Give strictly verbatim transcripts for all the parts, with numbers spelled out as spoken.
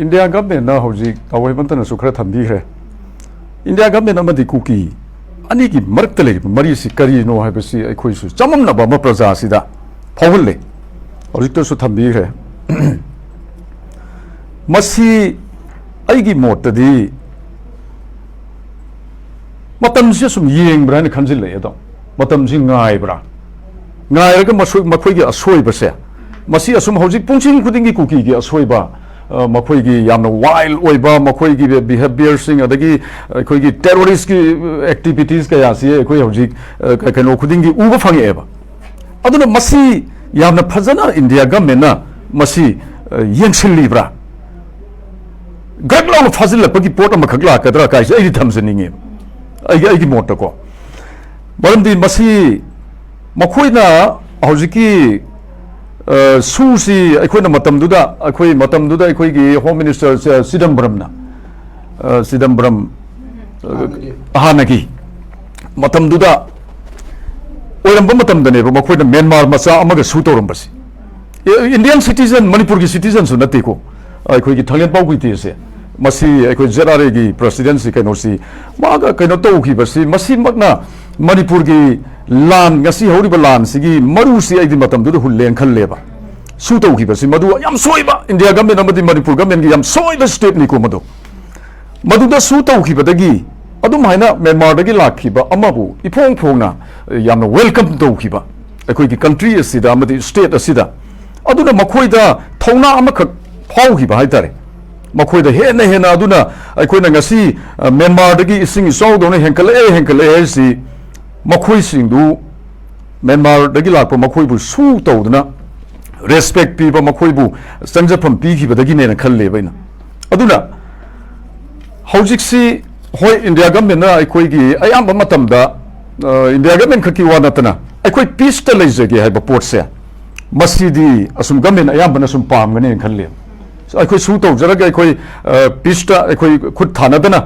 India ꯒꯚꯔꯟꯃꯦꯟꯠꯅ ꯍꯧꯖꯤꯛ ꯇꯥꯑꯣꯏ ꯃꯟꯇꯅꯁꯨ ꯈꯔ ꯊꯝꯕꯤꯈ꯭ꯔꯦ꯫ India government ꯑꯃꯗꯤ ꯀꯨꯀꯤ ꯑꯅꯤꯒꯤ ꯃꯔꯛꯇ ꯂꯩꯔꯤꯕ ꯃꯔꯤꯁꯤ ꯀꯔꯤꯅꯣ ꯍꯥꯏꯕꯁꯤ ꯑꯩꯈꯣꯏꯁꯨ ꯆꯃꯝꯅꯕ ꯑꯃ ꯄ꯭ꯔꯖꯥꯁꯤꯗ ꯐꯥꯎꯍꯜꯂꯦ꯫ ꯍꯧꯖꯤꯛꯇꯁꯨ ꯊꯝꯕꯤꯈ꯭ꯔꯦ꯫ ꯃꯁꯤ ꯑꯩꯒꯤ ꯃꯣꯠꯇꯗꯤ ꯃꯇꯝꯁꯤ ꯁꯨꯝ ꯌꯦꯡꯕ꯭ꯔꯥ ꯍꯥꯏꯅ ꯈꯟꯖꯤꯜꯂꯛꯑꯦ꯫ ꯑꯗꯣ ꯃꯇꯝꯁꯤ ꯉꯥꯏꯕ꯭ꯔꯥ, ꯉꯥꯏꯔꯒ ꯃꯁꯣꯏ-, ꯃꯈꯣꯏꯒꯤ ꯑꯁꯣꯏꯕꯁꯦ, ꯃꯁꯤ ꯑꯁꯨꯝ ꯍꯧꯖꯤꯛ ꯄꯨꯡꯁꯤꯡ ꯈꯨꯗꯤꯡꯒꯤ ꯀꯨꯀꯤꯒꯤ ꯑꯁꯣꯏꯕ, ꯑ, ꯃꯈꯣꯏꯒꯤ ꯌꯥꯝꯅ ꯋꯥꯏꯜ ꯑꯣꯏꯕ ꯃꯈꯣꯏꯒꯤ ꯕꯤꯍꯦꯕꯤꯌꯔꯁꯤꯡ, ꯑꯗꯒꯤ ꯑꯩꯈꯣꯏꯒꯤ ꯇꯦꯔꯣꯔꯤꯁꯀꯤ ꯑꯦꯛꯇꯤꯚꯤꯇꯤꯁ ꯀꯌꯥꯁꯤ ꯑꯩꯈꯣꯏ ꯍꯧꯖꯤꯛ, ꯑ, ꯀ-, ꯀꯩꯅꯣ ꯈꯨꯗꯤꯡꯒꯤ ꯎꯕ ꯐꯪꯉꯛꯑꯦꯕ꯫ ꯑꯗꯨꯅ ꯃꯁꯤ ꯌꯥꯝꯅ ꯐꯖꯅ ꯏꯟꯗꯤꯌꯥ ꯒꯚꯔꯟꯃꯦꯟꯠꯅ ꯃꯁꯤ, ꯑ, ꯌꯦꯡꯁꯤꯜꯂꯤꯕ꯭ꯔꯥ? ꯒ꯭ꯔꯛ ꯂꯥꯎꯅ ꯐꯥꯖꯤꯜꯂꯛꯄꯒꯤ ꯄꯣꯠ ꯑꯃꯈꯛ ꯂꯥꯛꯀꯗ꯭ꯔꯥ ꯀꯥꯏꯁꯦ ꯑꯩꯗꯤ ꯊꯝꯖꯅꯤꯡꯉꯦꯕ, ꯑꯩꯒꯤ, ꯑꯩꯒꯤ ꯃꯣꯠꯇꯀꯣ꯫ ꯃꯔꯝꯗꯤ ꯃꯁꯤ ꯃꯈꯣꯏꯅ ꯍꯧꯖꯤꯛꯀꯤ, ꯑ, ꯁꯨꯁꯤ ꯑꯩꯈꯣꯏꯅ ꯃꯇꯝꯗꯨꯗ, ꯑꯩꯈꯣꯏ ꯃꯇꯝꯗꯨꯗ ꯑꯩꯈꯣꯏꯒꯤ ꯍꯣꯝ ꯃꯤꯅꯤꯁꯇꯔ ꯆ-, ꯆꯤꯗꯝꯕꯔꯝꯅ, ꯑ, ꯆꯤꯗꯝꯕꯔꯝ, ꯑ, ꯍꯥꯟꯅꯒꯤ꯫ ꯍꯥꯟꯅꯒꯤ ꯃꯇꯝꯗꯨꯗ ꯑꯣꯏꯔꯝꯕ ꯃꯇꯝꯗꯅꯦꯕ ꯃꯈꯣꯏꯅ ꯃ꯭ꯌꯥꯟꯃꯥꯔ ꯃꯆꯥ ꯑꯃꯒ ꯁꯨ ꯇꯧꯔꯝꯕꯁꯤ꯫ ꯏ-, ꯏꯟꯗꯤꯌꯥꯟ ꯁꯤꯇꯤꯖꯟ, ꯃꯅꯤꯄꯨꯔꯒꯤ ꯁꯤꯇꯤꯖꯟꯁꯨ ꯅꯠꯇꯦꯀꯣ, ꯑꯩꯈꯣꯏꯒꯤ ꯊꯥꯡꯂꯦꯟꯄꯥꯎ ꯀꯨꯏꯇꯦꯁꯦ꯫ ꯃꯁꯤ ꯑꯩꯈꯣꯏ ꯖꯦꯠ ꯑꯥꯔ ꯑꯦꯒꯤ ꯄ꯭ꯔꯁꯤꯗꯦꯟꯁꯤ ꯀꯩꯅꯣꯁꯤ, ꯃꯥꯒ ꯀꯩꯅꯣ ꯇꯧꯈꯤꯕꯁꯤ, ꯃꯁꯤꯃꯛꯅ ꯃꯅꯤꯄꯨꯔꯒꯤ ꯂꯥꯟ, ꯉꯁꯤ ꯍꯧꯔꯤꯕ ꯂꯥꯟꯁꯤꯒꯤ ꯃꯔꯨꯁꯤ ꯑꯩꯗꯤ ꯃꯇꯝꯗꯨꯗ ꯍꯨꯜꯂꯦꯅ ꯈꯜꯂꯦꯕ꯫ ꯁꯨ ꯇꯧꯈꯤꯕꯁꯤ ꯃꯗꯨ ꯌꯥꯝ ꯁꯣꯏꯕ, ꯏꯟꯗꯤꯌꯥ ꯒꯚꯔꯟꯃꯦꯟꯠ ꯑꯃꯗꯤ ꯃꯅꯤꯄꯨꯔ ꯒꯚꯔꯟꯃꯦꯟꯠꯀꯤ ꯌꯥꯝ ꯁꯣꯏꯕ ꯁ꯭ꯇꯦꯞꯅꯤꯀꯣ ꯃꯗꯨ꯫ ꯃꯗꯨꯗ ꯁꯨ ꯇꯧꯈꯤꯕꯗꯒꯤ ꯑꯗꯨꯝ ꯍꯥꯏꯅ ꯃ꯭ꯌꯥꯟꯃꯥꯔꯗꯒꯤ ꯂꯥꯛꯈꯤꯕ ꯑꯃꯕꯨ ꯏꯐꯣꯡ ꯐꯣꯡꯅ ꯌꯥꯝꯅ ꯋꯦꯜꯀꯝ ꯇꯧꯈꯤꯕ ꯑꯩꯈꯣꯏꯒꯤ ꯀꯟꯇ꯭ꯔꯤ ꯑꯁꯤꯗ ꯑꯃꯗꯤ ꯁ꯭ꯇꯦꯠ ꯑꯁꯤꯗ꯫ ꯑꯗꯨꯅ ꯃꯈꯣꯏꯗ ꯊꯧꯅꯥ ꯑꯃꯈꯛ ꯐꯥꯎꯈꯤꯕ ꯍꯥꯏꯇꯥꯔꯦ꯫ ꯃꯈꯣꯏꯗ ꯍꯦꯟꯅ ꯍꯦꯟꯅ ꯑꯗꯨꯅ ꯑꯩꯈꯣꯏꯅ ꯉꯁꯤ, ꯑ, ꯃ꯭ꯌꯥꯟꯃꯥꯔꯗꯒꯤ ꯏꯁꯤꯡ ꯏꯆꯥꯎꯗꯧꯅ ꯍꯦꯟꯀꯠꯂꯛꯑꯦ, ꯍꯦꯟꯀꯠꯂꯛꯑꯦ ꯍꯥꯏꯔꯤꯁꯤ ꯃꯈꯣꯏꯁꯤꯡꯗꯨ ꯃ꯭ꯌꯥꯟꯃꯥꯔꯗꯒꯤ ꯂꯥꯛꯄ ꯃꯈꯣꯏꯕꯨ ꯁꯨ ꯇꯧꯗꯨꯅ ꯔꯦꯁꯄꯦꯛ ꯄꯤꯕ, ꯃꯈꯣꯏꯕꯨ ꯆꯪꯖꯐꯝ ꯄꯤꯈꯤꯕꯗꯒꯤꯅꯦꯅ ꯈꯜꯂꯦꯕ ꯑꯩꯅ꯫ ꯑꯗꯨꯅ ꯍꯧꯖꯤꯛꯁꯤ, ꯍꯣꯏ, ꯏꯟꯗꯤꯌꯥ ꯒꯚꯔꯟꯃꯦꯟꯠꯅ ꯑꯩꯈꯣꯏꯒꯤ ꯑꯌꯥꯝꯕ ꯃꯇꯝꯗ, ꯑ, ꯏꯟꯗꯤꯌꯥ ꯒꯚꯔꯟꯃꯦꯟꯠ ꯈꯛꯀꯤ ꯋꯥ ꯅꯠꯇꯅ ꯑꯩꯈꯣꯏ ꯄꯤꯁꯇ ꯂꯩꯖꯒꯦ ꯍꯥꯏꯕ ꯄꯣꯠꯁꯦ, ꯃꯁꯤꯗꯤ ꯑꯁꯨꯝ ꯒꯚꯔꯟꯃꯦꯟꯠ ꯑꯌꯥꯝꯕꯅ ꯁꯨꯝ ꯄꯥꯝꯒꯅꯦꯅ ꯈꯜꯂꯦ꯫ ꯑꯩꯈꯣꯏ ꯁꯨ ꯇꯧꯖꯔꯒ ꯑꯩꯈꯣꯏ, ꯑ, ꯄꯤꯁꯇ ꯑꯩꯈꯣꯏ ꯈꯨꯠ ꯊꯥꯅꯗꯅ,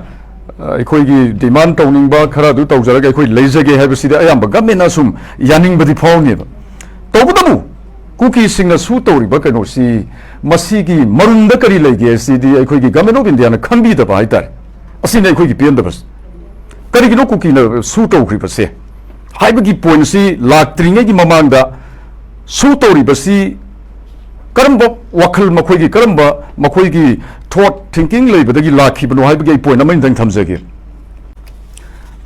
ꯑ, ꯑꯩꯈꯣꯏꯒꯤ ꯗꯤꯃꯥꯟ ꯇꯧꯅꯤꯡꯕ ꯈꯔ ꯑꯗꯨ ꯇꯧꯖꯔꯒ ꯑꯩꯈꯣꯏ ꯂꯩꯖꯒꯦ ꯍꯥꯏꯕꯁꯤꯗꯤ ꯑꯌꯥꯝꯕ ꯒꯚꯔꯟꯃꯦꯟꯠꯅ ꯁꯨꯝ ꯌꯥꯅꯤꯡꯕꯗꯤ ꯐꯥꯎꯅꯦꯕ꯫ ꯇꯧꯕꯇꯕꯨ ꯀꯨꯀꯤꯁꯤꯡꯅ ꯁꯨ ꯇꯧꯔꯤꯕ ꯀꯩꯅꯣꯁꯤ, ꯃꯁꯤꯒꯤ ꯃꯔꯨꯝꯗ ꯀꯔꯤ ꯂꯩꯒꯦ ꯁꯤꯗꯤ ꯑꯩꯈꯣꯏꯒꯤ Government of Indiaꯅ ꯈꯪꯕꯤꯗꯕ ꯍꯥꯏꯇꯥꯔꯦ꯫ ꯑꯁꯤꯅꯤ ꯑꯩꯈꯣꯏꯒꯤ ꯄꯦꯟꯗꯕꯁꯦ꯫ ꯀꯔꯤꯒꯤꯅꯣ ꯀꯨꯀꯤꯅ ꯁꯨ ꯇꯧꯈ꯭ꯔꯤꯕꯁꯦ ꯍꯥꯏꯕꯒꯤ ꯄꯣꯏꯟꯁꯤ ꯂꯥꯛꯇ꯭ꯔꯤꯉꯩꯒꯤ ꯃꯃꯥꯡꯗ ꯁꯨ ꯇꯧꯔꯤꯕꯁꯤ ꯀꯔꯝꯕ ꯋꯥꯈꯜ, ꯃꯈꯣꯏꯒꯤ ꯀꯔꯝꯕ, ꯃꯈꯣꯏꯒꯤ ꯊꯣꯠ ꯊꯤꯡꯀꯤꯡ ꯂꯩꯕꯗꯒꯤ ꯂꯥꯛꯈꯤꯕꯅꯣ ꯍꯥꯏꯕꯒꯤ ꯑꯩ ꯄꯣꯏꯟ ꯑꯃꯅꯤꯗꯪ ꯊꯝꯖꯒꯦ꯫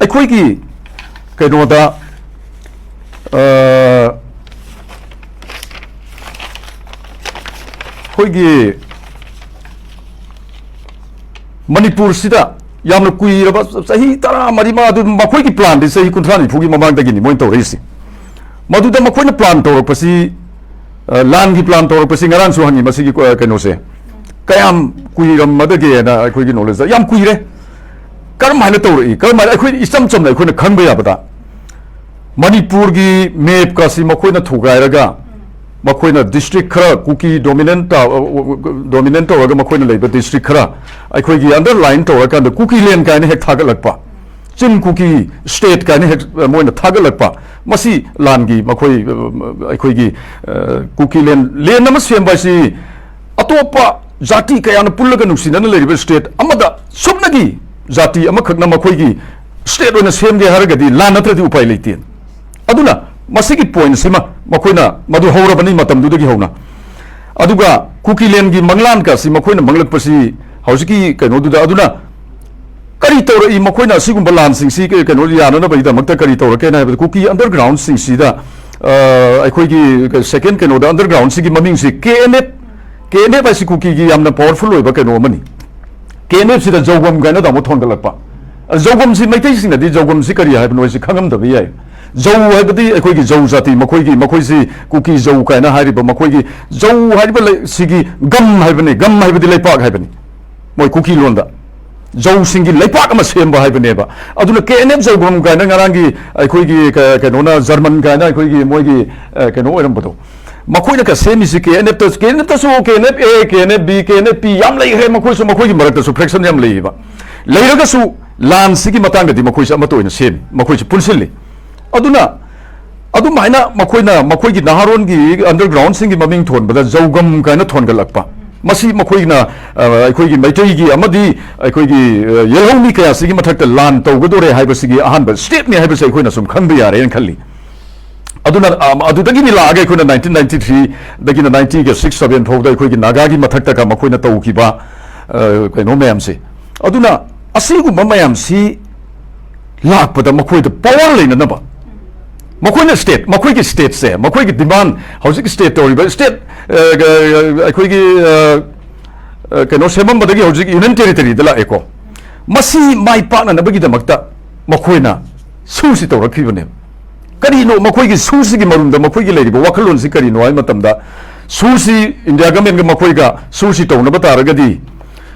ꯑꯩꯈꯣꯏꯒꯤ ꯀꯩꯅꯣꯗ, ꯑ, ꯑꯩꯈꯣꯏꯒꯤ ꯃꯅꯤꯄꯨꯔꯁꯤꯗ ꯌꯥꯝꯅ ꯀꯨꯏꯔꯕ, ꯆꯍꯤ ꯇꯔꯥ ꯃꯔꯤ ꯃꯉꯥ, ꯑꯗꯨ ꯃꯈꯣꯏꯒꯤ ꯄ꯭ꯂꯥꯟꯗꯤ ꯆꯍꯤ ꯀꯨꯟꯊ꯭ꯔꯥ ꯅꯤꯐꯨꯒꯤ ꯃꯃꯥꯡꯗꯒꯤꯅꯤ ꯃꯣꯏꯅ ꯇꯧꯔꯛꯏꯁꯦ꯫ ꯃꯗꯨꯗ ꯃꯈꯣꯏꯅ ꯄ꯭ꯂꯥꯟ ꯇꯧꯔꯛꯄꯁꯤ, ꯑ, ꯂꯥꯟꯒꯤ ꯄ꯭ꯂꯥꯟ ꯇꯧꯔꯛꯄꯁꯤ ꯉꯔꯥꯡꯁꯨ ꯍꯪꯉꯤ, ꯃꯁꯤꯒꯤ, ꯑ, ꯀꯩꯅꯣꯁꯦ ꯀꯌꯥꯝ ꯀꯨꯏꯔꯝꯃꯗꯒꯦꯅ ꯑꯩꯈꯣꯏꯒꯤ ꯅꯣꯂꯦꯖꯇ꯫ ꯌꯥꯝ ꯀꯨꯏꯔꯦ꯫ ꯀꯔꯝ ꯍꯥꯏꯅ ꯇꯧꯔꯛꯏ? ꯀꯔꯝ ꯍꯥꯏꯅ? ꯑꯩꯈꯣꯏ ꯏꯆꯝ ꯆꯝꯅ ꯑꯩꯈꯣꯏꯅ ꯈꯪꯕ ꯌꯥꯕꯗ, ꯃꯅꯤꯄꯨꯔꯒꯤ ꯃꯦꯞꯀꯁꯤ ꯃꯈꯣꯏꯅ ꯊꯨꯒꯥꯏꯔꯒ, ꯃꯈꯣꯏꯅ ꯗꯤꯁꯇ꯭ꯔꯤꯛ ꯈꯔ, ꯀꯨꯀꯤ ꯗꯣꯃꯤꯅꯦꯟ ꯇꯧꯔꯒ ꯃꯈꯣꯏꯅ ꯂꯩꯕ ꯗꯤꯁꯇ꯭ꯔꯤꯛ ꯈꯔ ꯑꯩꯈꯣꯏꯒꯤ ꯑꯟꯗꯔꯂꯥꯏꯟ ꯇꯧꯔꯀꯥꯟꯗ ꯀꯨꯀꯤ ꯂꯦꯟ ꯀꯥꯏꯅ ꯍꯦꯛ ꯊꯥꯒꯠꯂꯛꯄ, ꯆꯤꯟ ꯀꯨꯀꯤ ꯁ꯭ꯇꯦꯠ ꯀꯥꯏꯅ ꯍꯦꯛ ꯃꯣꯏꯅ ꯊꯥꯒꯠꯂꯛꯄ, ꯃꯁꯤ ꯂꯥꯟꯒꯤ ꯃꯈꯣꯏ, ꯑꯩꯈꯣꯏꯒꯤ, ꯑ, ꯀꯨꯀꯤ ꯂꯦꯟ, ꯂꯦꯟ ꯑꯃ ꯁꯦꯝꯕ ꯍꯥꯏꯁꯤ ꯑꯇꯣꯞꯄ ꯖꯥꯇꯤ ꯀꯌꯥꯅ ꯄꯨꯜꯂꯒ ꯅꯨꯡꯁꯤꯅꯅ ꯂꯩꯔꯤꯕ ꯁ꯭ꯇꯦꯠ ꯑꯃꯗ ꯁꯨꯞꯅꯒꯤ ꯖꯥꯇꯤ ꯑꯃꯈꯛꯅ ꯃꯈꯣꯏꯒꯤ ꯁ꯭ꯇꯦꯠ ꯑꯣꯏꯅ ꯁꯦꯝꯒꯦ ꯍꯥꯏꯔꯒꯗꯤ ꯂꯥꯟ ꯅꯠꯇ꯭ꯔꯗꯤ ꯎꯄꯥꯏ ꯂꯩꯇꯦ꯫ ꯑꯗꯨꯅ ꯃꯁꯤꯒꯤ ꯄꯣꯏꯟꯁꯤꯃ ꯃꯈꯣꯏꯅ ꯃꯗꯨ ꯍꯧꯔꯕꯅꯤ ꯃꯇꯝꯗꯨꯗꯒꯤ ꯍꯧꯅ꯫ ꯑꯗꯨꯒ ꯀꯨꯀꯤꯂꯦꯟꯒꯤ ꯃꯪꯂꯥꯟꯒ ꯑꯁꯤ ꯃꯈꯣꯏꯅ ꯃꯪꯂꯛꯄꯁꯤ ꯍꯧꯖꯤꯛꯀꯤ ꯀꯩꯅꯣꯗꯨꯗ, ꯑꯗꯨꯅ ꯀꯔꯤ ꯇꯧꯔꯛꯏ? ꯃꯈꯣꯏꯅ ꯑꯁꯤꯒꯨꯝꯕ ꯂꯥꯟꯁꯤꯡꯁꯤ ꯀꯩ-, ꯀꯩꯅꯣ ꯌꯥꯅꯅꯕꯒꯤꯗꯃꯛꯇ ꯀꯔꯤ ꯇꯧꯔꯛꯀꯦꯅ ꯍꯥꯏꯕꯗ, ꯀꯨꯀꯤ ꯑꯟꯗꯔꯒ꯭ꯔꯥꯎꯟꯁꯤꯡꯁꯤꯗ, ꯑ, ꯑꯩꯈꯣꯏꯒꯤ ꯁꯦꯀꯦꯟ ꯀꯩꯅꯣꯗ ꯑꯟꯗꯔꯒ꯭ꯔꯥꯎꯟꯁꯤꯒꯤ ꯃꯃꯤꯡꯁꯤ K N F, K N F ꯍꯥꯏꯁꯤ ꯀꯨꯀꯤꯒꯤ ꯌꯥꯝꯅ ꯄꯥꯋꯔꯐꯨꯜ ꯑꯣꯏꯕ ꯀꯩꯅꯣ ꯑꯃꯅꯤ꯫ ꯀꯦ ꯑꯦꯟ ꯑꯦꯐ ꯁꯤꯗ ꯖꯧꯒꯝ ꯀꯥꯏꯅ ꯇꯥꯃꯣ ꯊꯣꯟꯒꯠꯂꯛꯄ꯫ ꯑ, ꯖꯧꯒꯝꯁꯤ ꯃꯩꯇꯩꯁꯤꯡꯅꯗꯤ ꯖꯧꯒꯝꯁꯤ ꯀꯔꯤ ꯍꯥꯏꯕꯅꯣ ꯍꯥꯏꯁꯤ ꯈꯪꯉꯝꯗꯕ ꯌꯥꯏ꯫ ꯖꯧ ꯍꯥꯏꯕꯗꯤ ꯑꯩꯈꯣꯏꯒꯤ ꯖꯧ ꯖꯥꯇꯤ, ꯃꯈꯣꯏꯒꯤ, ꯃꯈꯣꯏꯁꯤ ꯀꯨꯀꯤ ꯖꯧ ꯀꯥꯏꯅ ꯍꯥꯏꯔꯤꯕ, ꯃꯈꯣꯏꯒꯤ ꯖꯧ ꯍꯥꯏꯔꯤꯕ ꯂꯩ-, ꯁꯤꯒꯤ ꯒꯝ ꯍꯥꯏꯕꯅꯤ, ꯒꯝ ꯍꯥꯏꯕꯗꯤ ꯂꯩꯄꯥꯛ ꯍꯥꯏꯕꯅꯤ ꯃꯣꯏ ꯀꯨꯀꯤ ꯂꯣꯟꯗ꯫ ꯖꯧꯁꯤꯡꯒꯤ ꯂꯩꯄꯥꯛ ꯑꯃ ꯁꯦꯝꯕ ꯍꯥꯏꯕꯅꯦꯕ꯫ ꯑꯗꯨꯅ ꯀꯦ ꯑꯦꯟ ꯑꯦꯐ ꯖꯧꯒꯝ ꯀꯥꯏꯅ ꯉꯔꯥꯡꯒꯤ ꯑꯩꯈꯣꯏꯒꯤ ꯀ-, ꯀꯩꯅꯣꯅ, ꯖꯔꯃꯟ ꯀꯥꯏꯅ ꯑꯩꯈꯣꯏꯒꯤ ꯃꯣꯏꯒꯤ, ꯑ, ꯀꯩꯅꯣ ꯑꯣꯏꯔꯝꯕꯗꯣ, ꯃꯈꯣꯏꯅ ꯀ-, ꯁꯦꯝꯃꯤꯁꯤ ꯀꯦ ꯑꯦꯟ ꯑꯦꯐꯇ, ꯀꯦ ꯑꯦꯟ ꯑꯦꯐꯇꯁꯨ K N F A, K N F B, K N F P ꯌꯥꯝ ꯂꯩꯈ꯭ꯔꯦ꯫ ꯃꯈꯣꯏꯁꯨ ꯃꯈꯣꯏꯒꯤ ꯃꯔꯛꯇꯁꯨ ꯐ꯭ꯔꯦꯛꯁꯟ ꯌꯥꯝ ꯂꯩꯌꯦꯕ꯫ ꯂꯩꯔꯒꯁꯨ ꯂꯥꯟꯁꯤꯒꯤ ꯃꯇꯥꯡꯗꯗꯤ ꯃꯈꯣꯏꯁꯦ ꯑꯃꯠꯇ ꯑꯣꯏꯅ ꯁꯦꯝꯃꯤ, ꯃꯈꯣꯏꯁꯦ ꯄꯨꯟꯁꯤꯜꯂꯤ꯫ ꯑꯗꯨꯅ ꯑꯗꯨꯝꯍꯥꯏꯅ ꯃꯈꯣꯏꯅ ꯃꯈꯣꯏꯒꯤ ꯅꯍꯥꯔꯣꯟꯒꯤ undergroundꯁꯤꯡꯒꯤ ꯃꯃꯤꯡ ꯊꯣꯟꯕꯗ ꯖꯧꯒꯝ ꯀꯥꯏꯅ ꯊꯣꯟꯒꯠꯂꯛꯄ, ꯃꯁꯤ ꯃꯈꯣꯏꯅ, ꯑ, ꯑꯩꯈꯣꯏꯒꯤ ꯃꯩꯇꯩꯒꯤ ꯑꯃꯗꯤ ꯑꯩꯈꯣꯏꯒꯤ, ꯑ, ꯌꯦꯜꯍꯧꯃꯤ ꯀꯌꯥꯁꯤꯒꯤ ꯃꯊꯛꯇ ꯂꯥꯟ ꯇꯧꯒꯗꯣꯔꯦ ꯍꯥꯏꯕꯁꯤꯒꯤ ꯑꯍꯥꯟꯕ stepꯅꯤ ꯍꯥꯏꯕꯁꯦ ꯑꯩꯈꯣꯏꯅ ꯁꯨꯝ ꯈꯪꯕ ꯌꯥꯔꯦꯅ ꯈꯜꯂꯤ꯫ ꯑꯗꯨꯅ, ꯑ, ꯑꯗꯨꯗꯒꯤꯅꯤ ꯂꯥꯛꯑꯒ ꯑꯩꯈꯣꯏꯅ nineteen ninety-threeꯗꯒꯤꯅ ninety seven ꯐꯥꯎꯗ ꯑꯩꯈꯣꯏꯒꯤ ꯅꯥꯒꯥꯒꯤ ꯃꯊꯛꯇꯒ ꯃꯈꯣꯏꯅ ꯇꯧꯈꯤꯕ, ꯑ, ꯀꯩꯅꯣ ꯃꯌꯥꯝꯁꯦ꯫ ꯑꯗꯨꯅ ꯑꯁꯤꯒꯨꯝꯕ ꯃꯌꯥꯝꯁꯤ ꯂꯥꯛꯄꯗ ꯃꯈꯣꯏꯗ power ꯂꯩꯅꯅꯕ, ꯃꯈꯣꯏꯅ state, ꯃꯈꯣꯏꯒꯤ stateꯁꯦ, ꯃꯈꯣꯏꯒꯤ demand, ꯍꯧꯖꯤꯛ state ꯇꯧꯔꯤꯕ state, ꯑ, ꯑꯩꯈꯣꯏꯒꯤ, ꯑ, ꯑ, ꯀꯩꯅꯣ ꯁꯦꯝꯃꯝꯕꯗꯒꯤ ꯍꯧꯖꯤꯛ union territoryꯗ ꯂꯥꯛꯑꯦꯀꯣ꯫ ꯃꯁꯤ ꯃꯥꯏ ꯄꯥꯛꯅꯅꯕꯒꯤꯗꯃꯛꯇ ꯃꯈꯣꯏꯅ ꯁꯨꯁꯤ ꯇꯧꯔꯛꯈꯤꯕꯅꯦꯕ꯫ ꯀꯔꯤꯅꯣ ꯃꯈꯣꯏꯒꯤ ꯁꯨꯁꯤꯒꯤ ꯃꯔꯨꯝꯗ ꯃꯈꯣꯏꯒꯤ ꯂꯩꯔꯤꯕ ꯋꯥꯈꯜꯂꯣꯟꯁꯤ ꯀꯔꯤꯅꯣ ꯍꯥꯏꯕ ꯃꯇꯝꯗ, ꯁꯨꯁꯤ India governmentꯒ ꯃꯈꯣꯏꯒ ꯁꯨꯁꯤ ꯇꯧꯅꯕ ꯇꯥꯔꯒꯗꯤ,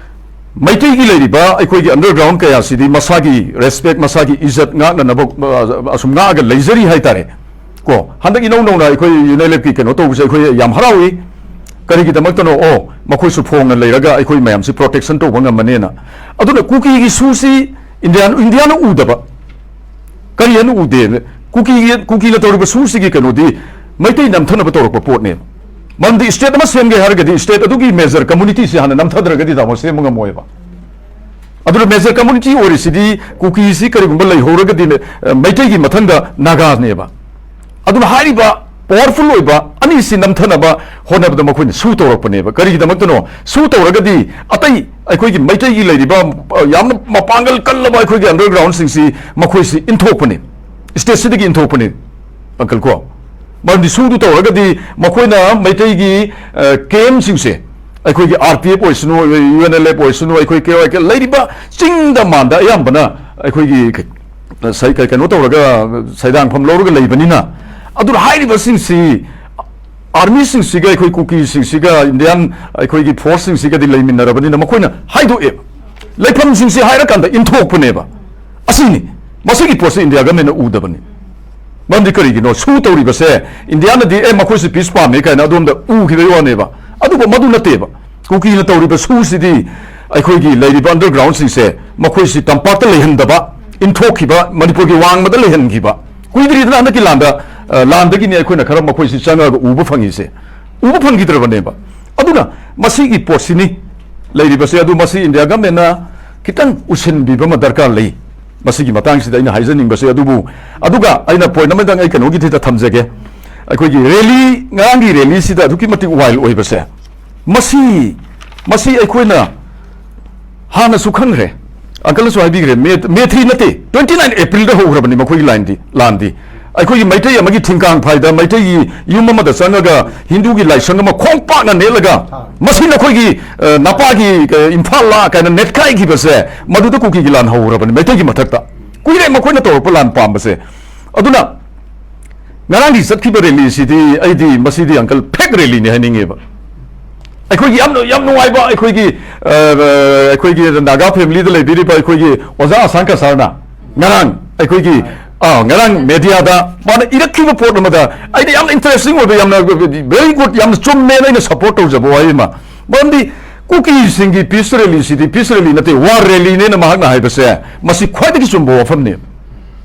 ꯃꯩꯇꯩꯒꯤ ꯂꯩꯔꯤꯕ ꯑꯩꯈꯣꯏꯒꯤ underground ꯀꯌꯥꯁꯤꯗꯤ ꯃꯁꯥꯒꯤ respect, ꯃꯁꯥꯒꯤ ꯏꯖꯠ ꯉꯥꯛꯅꯅꯕ, ꯑ, ꯑꯁꯨꯝ ꯉꯥꯛꯑꯒ ꯂꯩꯖꯔꯤ ꯍꯥꯏꯇꯥꯔꯦ꯫ ꯀꯣ, ꯍꯟꯗꯛ ꯏꯅꯧ ꯅꯧꯅ ꯑꯩꯈꯣꯏ UNLFꯀꯤ ꯀꯩꯅꯣ ꯇꯧꯕꯁꯦ ꯑꯩꯈꯣꯏ ꯌꯥꯝ ꯍꯔꯥꯎꯏ꯫ ꯀꯔꯤꯒꯤꯗꯃꯛꯇꯅꯣ? ꯑꯣ, ꯃꯈꯣꯏꯁꯨ ꯐꯣꯡꯅ ꯂꯩꯔꯒ ꯑꯩꯈꯣꯏ ꯃꯌꯥꯝꯁꯤ protection ꯇꯧꯕ ꯉꯝꯃꯅꯦꯅ꯫ ꯑꯗꯨꯅ ꯀꯨꯀꯤꯒꯤ ꯁꯨꯁꯤ Indian, Indiaꯅ ꯎꯗꯕ ꯀꯔꯤ ꯍꯥꯏꯅ ꯎꯗꯦ? ꯀꯨꯀꯤꯒꯤ, ꯀꯨꯀꯤꯅ ꯇꯧꯔꯤꯕ ꯁꯨꯁꯤꯒꯤ ꯀꯩꯅꯣꯗꯤ ꯃꯩꯇꯩ ꯅꯝꯊꯅꯕ ꯇꯧꯔꯛꯄ ꯄꯣꯠꯅꯦꯕ꯫ ꯃꯔꯝꯗꯤ state ꯑꯃ ꯁꯦꯝꯒꯦ ꯍꯥꯏꯔꯒꯗꯤ state ꯑꯗꯨꯒꯤ major communityꯁꯤ ꯍꯥꯟꯅ ꯅꯝꯊꯗ꯭ꯔꯒꯗꯤ ꯇꯥꯃꯣ ꯁꯦꯝꯕ ꯉꯝꯃꯣꯏꯕ꯫ ꯑꯗꯨꯅ major community ꯑꯣꯏꯔꯤꯁꯤꯗꯤ ꯀꯨꯀꯤꯁꯤ ꯀꯔꯤꯒꯨꯝꯕ ꯂꯩꯍꯧꯔꯒꯗꯤ, ꯑ, ꯃꯩꯇꯩꯒꯤ ꯃꯊꯪꯗ ꯅꯥꯒꯥꯅꯦꯕ꯫ ꯑꯗꯨꯅ ꯍꯥꯏꯔꯤꯕ powerful ꯑꯣꯏꯕ ꯑꯅꯤꯁꯤ ꯅꯝꯊꯅꯕ ꯍꯣꯠꯅꯕꯗ ꯃꯈꯣꯏꯅ ꯁꯨ ꯇꯧꯔꯛꯄꯅꯦꯕ꯫ ꯀꯔꯤꯒꯤꯗꯃꯛꯇꯅꯣ? ꯁꯨ ꯇꯧꯔꯒꯗꯤ ꯑꯇꯩ ꯑꯩꯈꯣꯏꯒꯤ ꯃꯩꯇꯩꯒꯤ ꯂꯩꯔꯤꯕ, ꯑ, ꯌꯥꯝꯅ ꯃꯄꯥꯡꯒꯜ ꯀꯜꯂꯕ ꯑꯩꯈꯣꯏꯒꯤ undergroundꯁꯤꯡꯁꯤ ꯃꯈꯣꯏꯁꯤ ꯏꯟꯊꯣꯛꯄꯅꯦ, stateꯁꯤꯗꯒꯤ ꯏꯟꯊꯣꯛꯄꯅꯦ꯫ Uncle ꯀꯣ, ꯃꯔꯝꯗꯤ ꯁꯨꯗꯨ ꯇꯧꯔꯒꯗꯤ ꯃꯈꯣꯏꯅ ꯃꯩꯇꯩꯒꯤ, ꯑ, campꯁꯤꯡꯁꯦ, ꯑꯩꯈꯣꯏꯒꯤ RPF ꯑꯣꯏꯁꯅꯨ, UNLF ꯑꯣꯏꯁꯅꯨ, ꯑꯩꯈꯣꯏ KYK ꯂꯩꯔꯤꯕ ꯆꯤꯡꯗ ꯃꯥꯟꯗ ꯑꯌꯥꯝꯕꯅ ꯑꯩꯈꯣꯏꯒꯤ ꯀ-, ꯁꯩ-, ꯀ-, ꯀꯩꯅꯣ ꯇꯧꯔꯒ ꯁꯩꯗꯥꯡꯐꯝ ꯂꯧꯔꯒ ꯂꯩꯕꯅꯤꯅ, ꯑꯗꯨꯅ ꯍꯥꯏꯔꯤꯕꯁꯤꯡꯁꯤ armyꯁꯤꯡꯁꯤꯒ ꯑꯩꯈꯣꯏ ꯀꯨꯀꯤꯁꯤꯡꯁꯤꯒ Indian ꯑꯩꯈꯣꯏꯒꯤ forceꯁꯤꯡꯁꯤꯒꯗꯤ ꯂꯩꯃꯤꯟꯅꯔꯕꯅꯤꯅ ꯃꯈꯣꯏꯅ ꯍꯥꯏꯗꯣꯛꯑꯦꯕ꯫ ꯂꯩꯐꯝꯁꯤꯡꯁꯤ ꯍꯥꯏꯔꯀꯥꯟꯗ ꯏꯟꯊꯣꯛꯄꯅꯦꯕ꯫ ꯑꯁꯤꯅꯤ꯫ ꯃꯁꯤꯒꯤ ꯄꯣꯠꯁꯤ India governmentꯅ ꯎꯗꯕꯅꯤ꯫ ꯃꯔꯝꯗꯤ ꯀꯔꯤꯒꯤꯅꯣ? ꯁꯨ ꯇꯧꯔꯤꯕꯁꯦ Indiaꯅꯗꯤ, "ꯑꯦ, ꯃꯈꯣꯏꯁꯤ peace ꯄꯥꯝꯃꯤ" ꯀꯥꯏꯅ ꯑꯗꯣꯝꯗ ꯎꯈꯤꯕꯒꯤ ꯋꯥꯅꯦꯕ꯫ ꯑꯗꯨꯕꯨ ꯃꯗꯨ ꯅꯠꯇꯦꯕ꯫ ꯀꯨꯀꯤꯅ ꯇꯧꯔꯤꯕ ꯁꯨꯁꯤꯗꯤ ꯑꯩꯈꯣꯏꯒꯤ ꯂꯩꯔꯤꯕ undergroundꯁꯤꯡꯁꯦ ꯃꯈꯣꯏꯁꯤ ꯇꯝꯄꯥꯛꯇ ꯂꯩꯍꯟꯗꯕ, ꯏꯟꯊꯣꯛꯈꯤꯕ, ꯃꯅꯤꯄꯨꯔꯒꯤ ꯋꯥꯡꯃꯗ ꯂꯩꯍꯟꯈꯤꯕ꯫ ꯀꯨꯏꯗ꯭ꯔꯤꯗꯅ ꯍꯟꯗꯛꯀꯤ ꯂꯥꯟꯗ, ꯑ, ꯂꯥꯟꯗꯒꯤꯅꯤ ꯑꯩꯈꯣꯏꯅ ꯈꯔ ꯃꯈꯣꯏꯁꯤ ꯆꯪꯉꯒ ꯎꯕ ꯐꯪꯉꯤꯁꯦ꯫ ꯎꯕ ꯐꯪꯈꯤꯗ꯭ꯔꯕꯅꯦꯕ꯫ ꯑꯗꯨꯅ ꯃꯁꯤꯒꯤ ꯄꯣꯠꯁꯤꯅꯤ ꯂꯩꯔꯤꯕꯁꯦ꯫ ꯑꯗꯨ ꯃꯁꯤ ꯏꯟꯗꯤꯌꯥ ꯒꯃꯦꯟꯅ ꯈꯤꯇꯪ ꯎꯁꯤꯟꯕꯤꯕ ꯑꯃ ꯗꯔꯀꯥꯔ ꯂꯩ꯫ ꯃꯁꯤꯒꯤ ꯃꯇꯥꯡꯁꯤꯗ ꯑꯩꯅ ꯍꯥꯏꯖꯅꯤꯡꯕꯁꯦ꯫ ꯑꯗꯨꯕꯨ, ꯑꯗꯨꯒ ꯑꯩꯅ ꯄꯣꯏꯟ ꯑꯃꯗꯪ ꯑꯩ ꯀꯩꯅꯣꯒꯤꯗꯨꯗ ꯊꯝꯖꯒꯦ꯫ ꯑꯩꯈꯣꯏꯒꯤ ꯔꯦꯂꯤ, ꯉꯔꯥꯡꯒꯤ ꯔꯦꯂꯤꯁꯤꯗ ꯑꯗꯨꯛꯀꯤ ꯃꯇꯤꯛ ꯋꯥꯏꯜ ꯑꯣꯏꯕꯁꯦ, ꯃꯁꯤ, ꯃꯁꯤ ꯑꯩꯈꯣꯏꯅ ꯍꯥꯟꯅꯁꯨ ꯈꯪꯈ꯭ꯔꯦ, ꯑꯪꯀꯜꯅꯁꯨ ꯍꯥꯏꯕꯤꯈ꯭ꯔꯦ, ꯃꯦ, ꯃꯦ ꯊ꯭ꯔꯤ ꯅꯠꯇꯦ, ꯇ꯭ꯋꯦꯟꯇꯤ ꯅꯥꯏꯟ ꯑꯦꯄ꯭ꯔꯤꯜꯗ ꯍꯧꯈ꯭ꯔꯕꯅꯤ ꯃꯈꯣꯏꯒꯤ ꯂꯥꯏꯟꯗꯤ, ꯂꯥꯟꯗꯤ꯫ ꯑꯩꯈꯣꯏꯒꯤ ꯃꯩꯇꯩ ꯑꯃꯒꯤ ꯊꯤꯡꯀꯥꯡ ꯐꯥꯏꯗ ꯃꯩꯇꯩꯒꯤ ꯌꯨꯝ ꯑꯃꯗ ꯆꯪꯉꯒ ꯍꯤꯟꯗꯨꯒꯤ ꯂꯥꯏꯁꯪ ꯑꯃ ꯈꯣꯡ ꯄꯥꯛꯅ ꯅꯦꯠꯂꯒ, "ꯃꯁꯤ ꯅꯈꯣꯏꯒꯤ, ꯑ, ꯅꯄꯥꯒꯤ, ꯑ, ꯏꯝꯐꯥꯜꯂꯥ?" ꯀꯥꯏꯅ ꯅꯦꯠꯈꯥꯏꯈꯤꯕꯁꯦ, ꯃꯗꯨꯗ ꯀꯨꯀꯤꯒꯤ ꯂꯥꯟ ꯍꯧꯔꯕꯅꯤ ꯃꯩꯇꯩꯒꯤ ꯃꯊꯛꯇ꯫ ꯀꯨꯏꯔꯦ ꯃꯈꯣꯏꯅ ꯇꯧꯔꯛꯄ ꯂꯥꯟ ꯄꯥꯝꯕꯁꯦ꯫ ꯑꯗꯨꯅ ꯉꯔꯥꯡꯒꯤ ꯆꯠꯈꯤꯕ ꯔꯦꯂꯤꯁꯤꯗꯤ ꯑꯩꯗꯤ ꯃꯁꯤꯗꯤ, ꯑꯪꯀꯜ, ꯐꯦꯛ ꯔꯦꯂꯤꯅꯤ ꯍꯥꯏꯅꯤꯡꯉꯦꯕ꯫ ꯑꯩꯈꯣꯏꯒꯤ ꯌꯥꯝꯅ, ꯌꯥꯝ ꯅꯨꯡꯉꯥꯏꯕ, ꯑꯩꯈꯣꯏꯒꯤ, ꯑ, ꯑꯩꯈꯣꯏꯒꯤ ꯅꯥꯒꯥ ꯐꯦꯃꯤꯂꯤꯗ ꯂꯩꯕꯤꯔꯤꯕ ꯑꯩꯈꯣꯏꯒꯤ ꯑꯣꯖꯥ ꯑꯁꯥꯡ ꯀꯁꯥꯔꯅ ꯉꯔꯥꯡ ꯑꯩꯈꯣꯏꯒꯤ, ꯑ, ꯉꯔꯥꯡ ꯃꯦꯗꯤꯌꯥꯗ ꯃꯥꯅ ꯏꯔꯛꯈꯤꯕ ꯄꯣꯠ ꯑꯃꯗ ꯑꯩꯅ ꯌꯥꯝꯅ ꯏꯟꯇꯔꯦꯁꯇꯤꯡ ꯑꯣꯏꯕ, ꯌꯥꯝꯅ ꯚꯦꯔꯤ ꯒꯨꯗ, ꯌꯥꯝꯅ ꯆꯨꯝꯃꯦꯅ ꯑꯩꯅ ꯁꯄꯣꯔꯠ ꯇꯧꯖꯕ ꯋꯥꯍꯩ ꯑꯃ꯫ ꯃꯔꯝꯗꯤ ꯀꯨꯀꯤꯁꯤꯡꯒꯤ ꯄꯤꯁ ꯔꯦꯂꯤꯁꯤꯗꯤ ꯄꯤꯁ ꯔꯦꯂꯤ ꯅꯠꯇꯦ, ꯋꯥꯔ ꯔꯦꯂꯤꯅꯦꯅ ꯃꯍꯥꯛꯅ ꯍꯥꯏꯕꯁꯦ, ꯃꯁꯤ ꯈ꯭ꯋꯥꯏꯗꯒꯤ ꯆꯨꯝꯕ ꯋꯥꯐꯝꯅꯤ꯫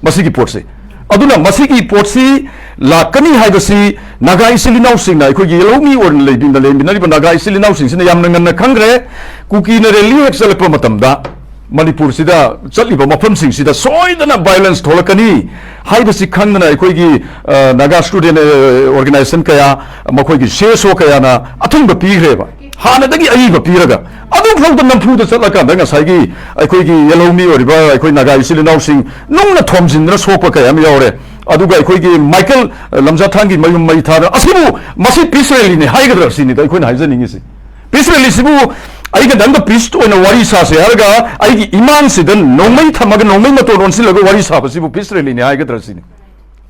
ꯃꯁꯤꯒꯤ ꯄꯣꯠꯁꯤ, ꯑꯗꯨꯅ ꯃꯁꯤꯒꯤ ꯄꯣꯠꯁꯤ ꯂꯥꯛꯀꯅꯤ ꯍꯥꯏꯕꯁꯤ ꯅꯥꯒꯥ ꯏꯆꯤꯜ ꯏꯅꯥꯎꯁꯤꯡꯅ, ꯑꯩꯈꯣꯏꯒꯤ ꯌꯦꯜꯍꯧꯃꯤ ꯑꯣꯏꯅ ꯂꯩꯃꯤꯟꯅ-, ꯂꯩꯃꯤꯟꯅꯔꯤꯕ ꯅꯥꯒꯥ ꯏꯆꯤꯜ ꯏꯅꯥꯎꯁꯤꯡꯁꯤꯅ ꯌꯥꯝꯅ ꯉꯟꯅ ꯈꯪꯈ꯭ꯔꯦ꯫ ꯀꯨꯀꯤꯅ ꯔꯦꯂꯤ ꯍꯦꯛ ꯆꯠꯂꯛꯄ ꯃꯇꯝꯗ ꯃꯅꯤꯄꯨꯔꯁꯤꯗ ꯆꯠꯂꯤꯕ ꯃꯐꯝꯁꯤꯡꯁꯤꯗ ꯁꯣꯏꯗꯅ ꯚꯥꯏꯑꯣꯂꯦꯟꯁ ꯊꯣꯛꯂꯛꯀꯅꯤ ꯍꯥꯏꯕꯁꯤ ꯈꯪꯗꯅ ꯑꯩꯈꯣꯏꯒꯤ, ꯑ, ꯅꯥꯒꯥ ꯁ꯭ꯇꯨꯗꯦꯟ, ꯑ, ꯑꯣꯔꯒꯅꯥꯏꯖꯦꯁꯟ ꯀꯌꯥ, ꯃꯈꯣꯏꯒꯤ ꯁꯤ ꯑꯦꯁ ꯑꯣ ꯀꯌꯥꯅ ꯑꯊꯤꯡꯕ ꯄꯤꯈ꯭ꯔꯦꯕ꯫ ꯍꯥꯟꯅꯗꯒꯤ ꯑꯏꯕ ꯄꯤꯔꯒ ꯑꯗꯨꯐꯥꯎꯗ ꯅꯝꯐꯨꯗ ꯆꯠꯂꯀꯥꯟꯗ ꯉꯁꯥꯏꯒꯤ ꯑꯩꯈꯣꯏꯒꯤ ꯌꯦꯜꯍꯧꯃꯤ ꯑꯣꯏꯔꯤꯕ ꯑꯩꯈꯣꯏ ꯅꯥꯒꯥ ꯏꯆꯤꯜ ꯏꯅꯥꯎꯁꯤꯡ ꯅꯨꯡꯅ ꯊꯣꯝꯖꯤꯟꯗꯅ ꯁꯣꯛꯄ ꯀꯌꯥ ꯑꯃ ꯌꯥꯎꯔꯦ꯫ ꯑꯗꯨꯒ ꯑꯩꯈꯣꯏꯒꯤ ꯃꯥꯏꯀꯦꯜ, ꯑ, ꯂꯝꯖꯥꯊꯥꯡꯒꯤ ꯃꯌꯨꯝ ꯃꯩ ꯊꯥꯗꯅ, ꯑꯁꯤꯕꯨ, ꯃꯁꯤ ꯄꯤꯁ ꯔꯦꯂꯤꯅꯤ ꯍꯥꯏꯒꯗ꯭ꯔꯥ ꯁꯤꯅꯤꯗ ꯑꯩꯈꯣꯏꯅ ꯍꯥꯏꯖꯅꯤꯡꯉꯤꯁꯤ꯫ ꯄꯤꯁ ꯔꯦꯂꯤꯁꯤꯕꯨ ꯑꯩꯒ ꯅꯪꯒ ꯄꯤꯁ ꯑꯣꯏꯅ ꯋꯥꯔꯤ ꯁꯥꯁꯦ ꯍꯥꯏꯔꯒ ꯑꯩꯒꯤ ꯏꯃꯥꯡꯁꯤꯗ ꯅꯣꯡꯃꯩ ꯊꯝꯃꯒ ꯅꯣꯡꯃꯩ ꯃꯇꯣꯟ ꯑꯣꯟꯁꯤꯜꯂꯒ ꯋꯥꯔꯤ ꯁꯥꯕꯁꯤꯕꯨ ꯄꯤꯁ ꯔꯦꯂꯤꯅꯤ ꯍꯥꯏꯒꯗ꯭ꯔꯥ ꯁꯤꯅꯤ꯫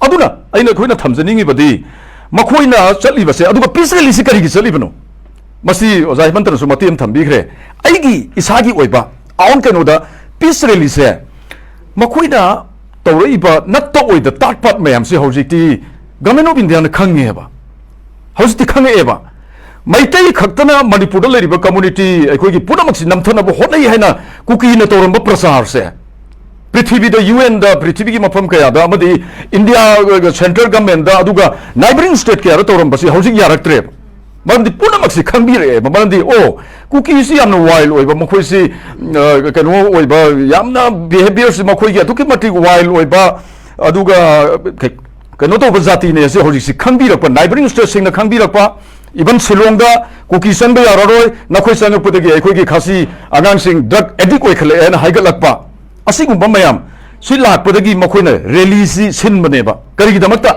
ꯑꯗꯨꯅ ꯑꯩꯅ, ꯑꯩꯈꯣꯏꯅ ꯊꯝꯖꯅꯤꯡꯉꯤꯕꯗꯤ ꯃꯈꯣꯏꯅ ꯆꯠꯂꯤꯕꯁꯦ, ꯑꯗꯨꯒ ꯄꯤꯁ ꯔꯦꯂꯤꯁꯤ ꯀꯔꯤꯒꯤ ꯆꯠꯂꯤꯕꯅꯣ? ꯃꯁꯤ ꯑꯣꯖꯥ ꯍꯦꯃꯟꯇꯅꯁꯨ ꯃꯇꯦꯛ ꯑꯃ ꯊꯝꯕꯤꯈ꯭ꯔꯦ꯫ ꯑꯩꯒꯤ ꯏꯁꯥꯒꯤ ꯑꯣꯏꯕ ꯑꯥꯎꯟ ꯀꯩꯅꯣꯗ ꯄꯤꯁ ꯔꯦꯂꯤꯁꯦ ꯃꯈꯣꯏꯅ ꯇꯧꯔꯛꯏꯕ ꯅꯠꯇ ꯑꯣꯏꯗ ꯇꯥꯠ ꯄꯥꯠ ꯃꯌꯥꯝꯁꯦ ꯍꯧꯖꯤꯛꯇꯤ ꯒꯚꯔꯟꯃꯦꯟ ꯑꯣꯐ ꯏꯟꯗꯤꯌꯥꯅ ꯈꯪꯉꯦꯕ꯫ ꯍꯧꯖꯤꯛꯇꯤ ꯈꯪꯉꯛꯑꯦꯕ꯫ ꯃꯩꯇꯩ ꯈꯛꯇꯅ ꯃꯅꯤꯄꯨꯔꯗ ꯂꯩꯔꯤꯕ ꯀꯝꯃꯨꯅꯤꯇꯤ ꯑꯩꯈꯣꯏꯒꯤ ꯄꯨꯝꯅꯃꯛꯁꯤ ꯅꯝꯊꯅꯕ ꯍꯣꯠꯅꯩ ꯍꯥꯏꯅ ꯀꯨꯀꯤꯅ ꯇꯧꯔꯝꯕ ꯄ꯭ꯔꯆꯥꯔꯁꯦ, ꯄ꯭ꯔꯤꯊꯤꯕꯤꯗ, ꯌꯨ ꯑꯦꯟꯗ, ꯄ꯭ꯔꯤꯊꯤꯕꯤꯒꯤ ꯃꯐꯝ ꯀꯌꯥꯗ, ꯑꯃꯗꯤ ꯏꯟꯗꯤꯌꯥ ꯁꯦꯟꯇ꯭ꯔꯦꯜ ꯒꯃꯦꯟꯗ, ꯑꯗꯨꯒ ꯅꯥꯏꯕꯔꯤꯡ ꯁ꯭ꯇꯦꯠ ꯀꯌꯥꯗ ꯇꯧꯔꯝꯕꯁꯤ ꯍꯧꯖꯤꯛ ꯌꯥꯔꯛꯇ꯭ꯔꯦꯕ꯫ ꯃꯔꯝꯗꯤ ꯄꯨꯝꯅꯃꯛꯁꯤ ꯈꯪꯕꯤꯔꯛꯑꯦꯕ꯫ ꯃꯔꯝꯗꯤ, ꯑꯣ, ꯀꯨꯀꯤꯁꯤ ꯌꯥꯝꯅ ꯋꯥꯏꯜ ꯑꯣꯏꯕ, ꯃꯈꯣꯏꯁꯤ, ꯑ, ꯀꯩꯅꯣ ꯑꯣꯏꯕ, ꯌꯥꯝꯅ ꯕꯤꯍꯦꯕꯤꯌꯔꯁꯤ ꯃꯈꯣꯏꯒꯤ ꯑꯗꯨꯛꯀꯤ ꯃꯇꯤꯛ ꯋꯥꯏꯜ ꯑꯣꯏꯕ, ꯑꯗꯨꯒ ꯀꯩ-, ꯀꯩꯅꯣ ꯇꯧꯕ ꯖꯥꯇꯤꯅꯦ ꯑꯁꯤ ꯍꯧꯖꯤꯛꯁꯤ ꯈꯪꯕꯤꯔꯛꯄ, ꯅꯥꯏꯕꯔꯤꯡ ꯁ꯭ꯇꯦꯠꯁꯤꯡꯅ ꯈꯪꯕꯤꯔꯛꯄ, ꯏꯚꯟ ꯁꯤꯂꯣꯡꯗ ꯀꯨꯀꯤ ꯆꯪꯕ ꯌꯥꯔꯔꯣꯏ, ꯅꯈꯣꯏ ꯆꯪꯉꯛꯄꯗꯒꯤ ꯑꯩꯈꯣꯏꯒꯤ ꯈꯥꯁꯤ ꯑꯉꯥꯡꯁꯤꯡ ꯗ꯭ꯔꯒ ꯑꯦꯗꯤꯛ ꯑꯣꯏꯈꯠꯂꯛꯑꯦꯅ ꯍꯥꯏꯒꯠꯂꯛꯄ, ꯑꯁꯤꯒꯨꯝꯕ ꯃꯌꯥꯝ ꯁꯤ ꯂꯥꯛꯄꯗꯒꯤ ꯃꯈꯣꯏꯅ ꯔꯦꯂꯤꯁꯤ ꯁꯤꯟꯕꯅꯦꯕ꯫ ꯀꯔꯤꯒꯤꯗꯃꯛꯇ?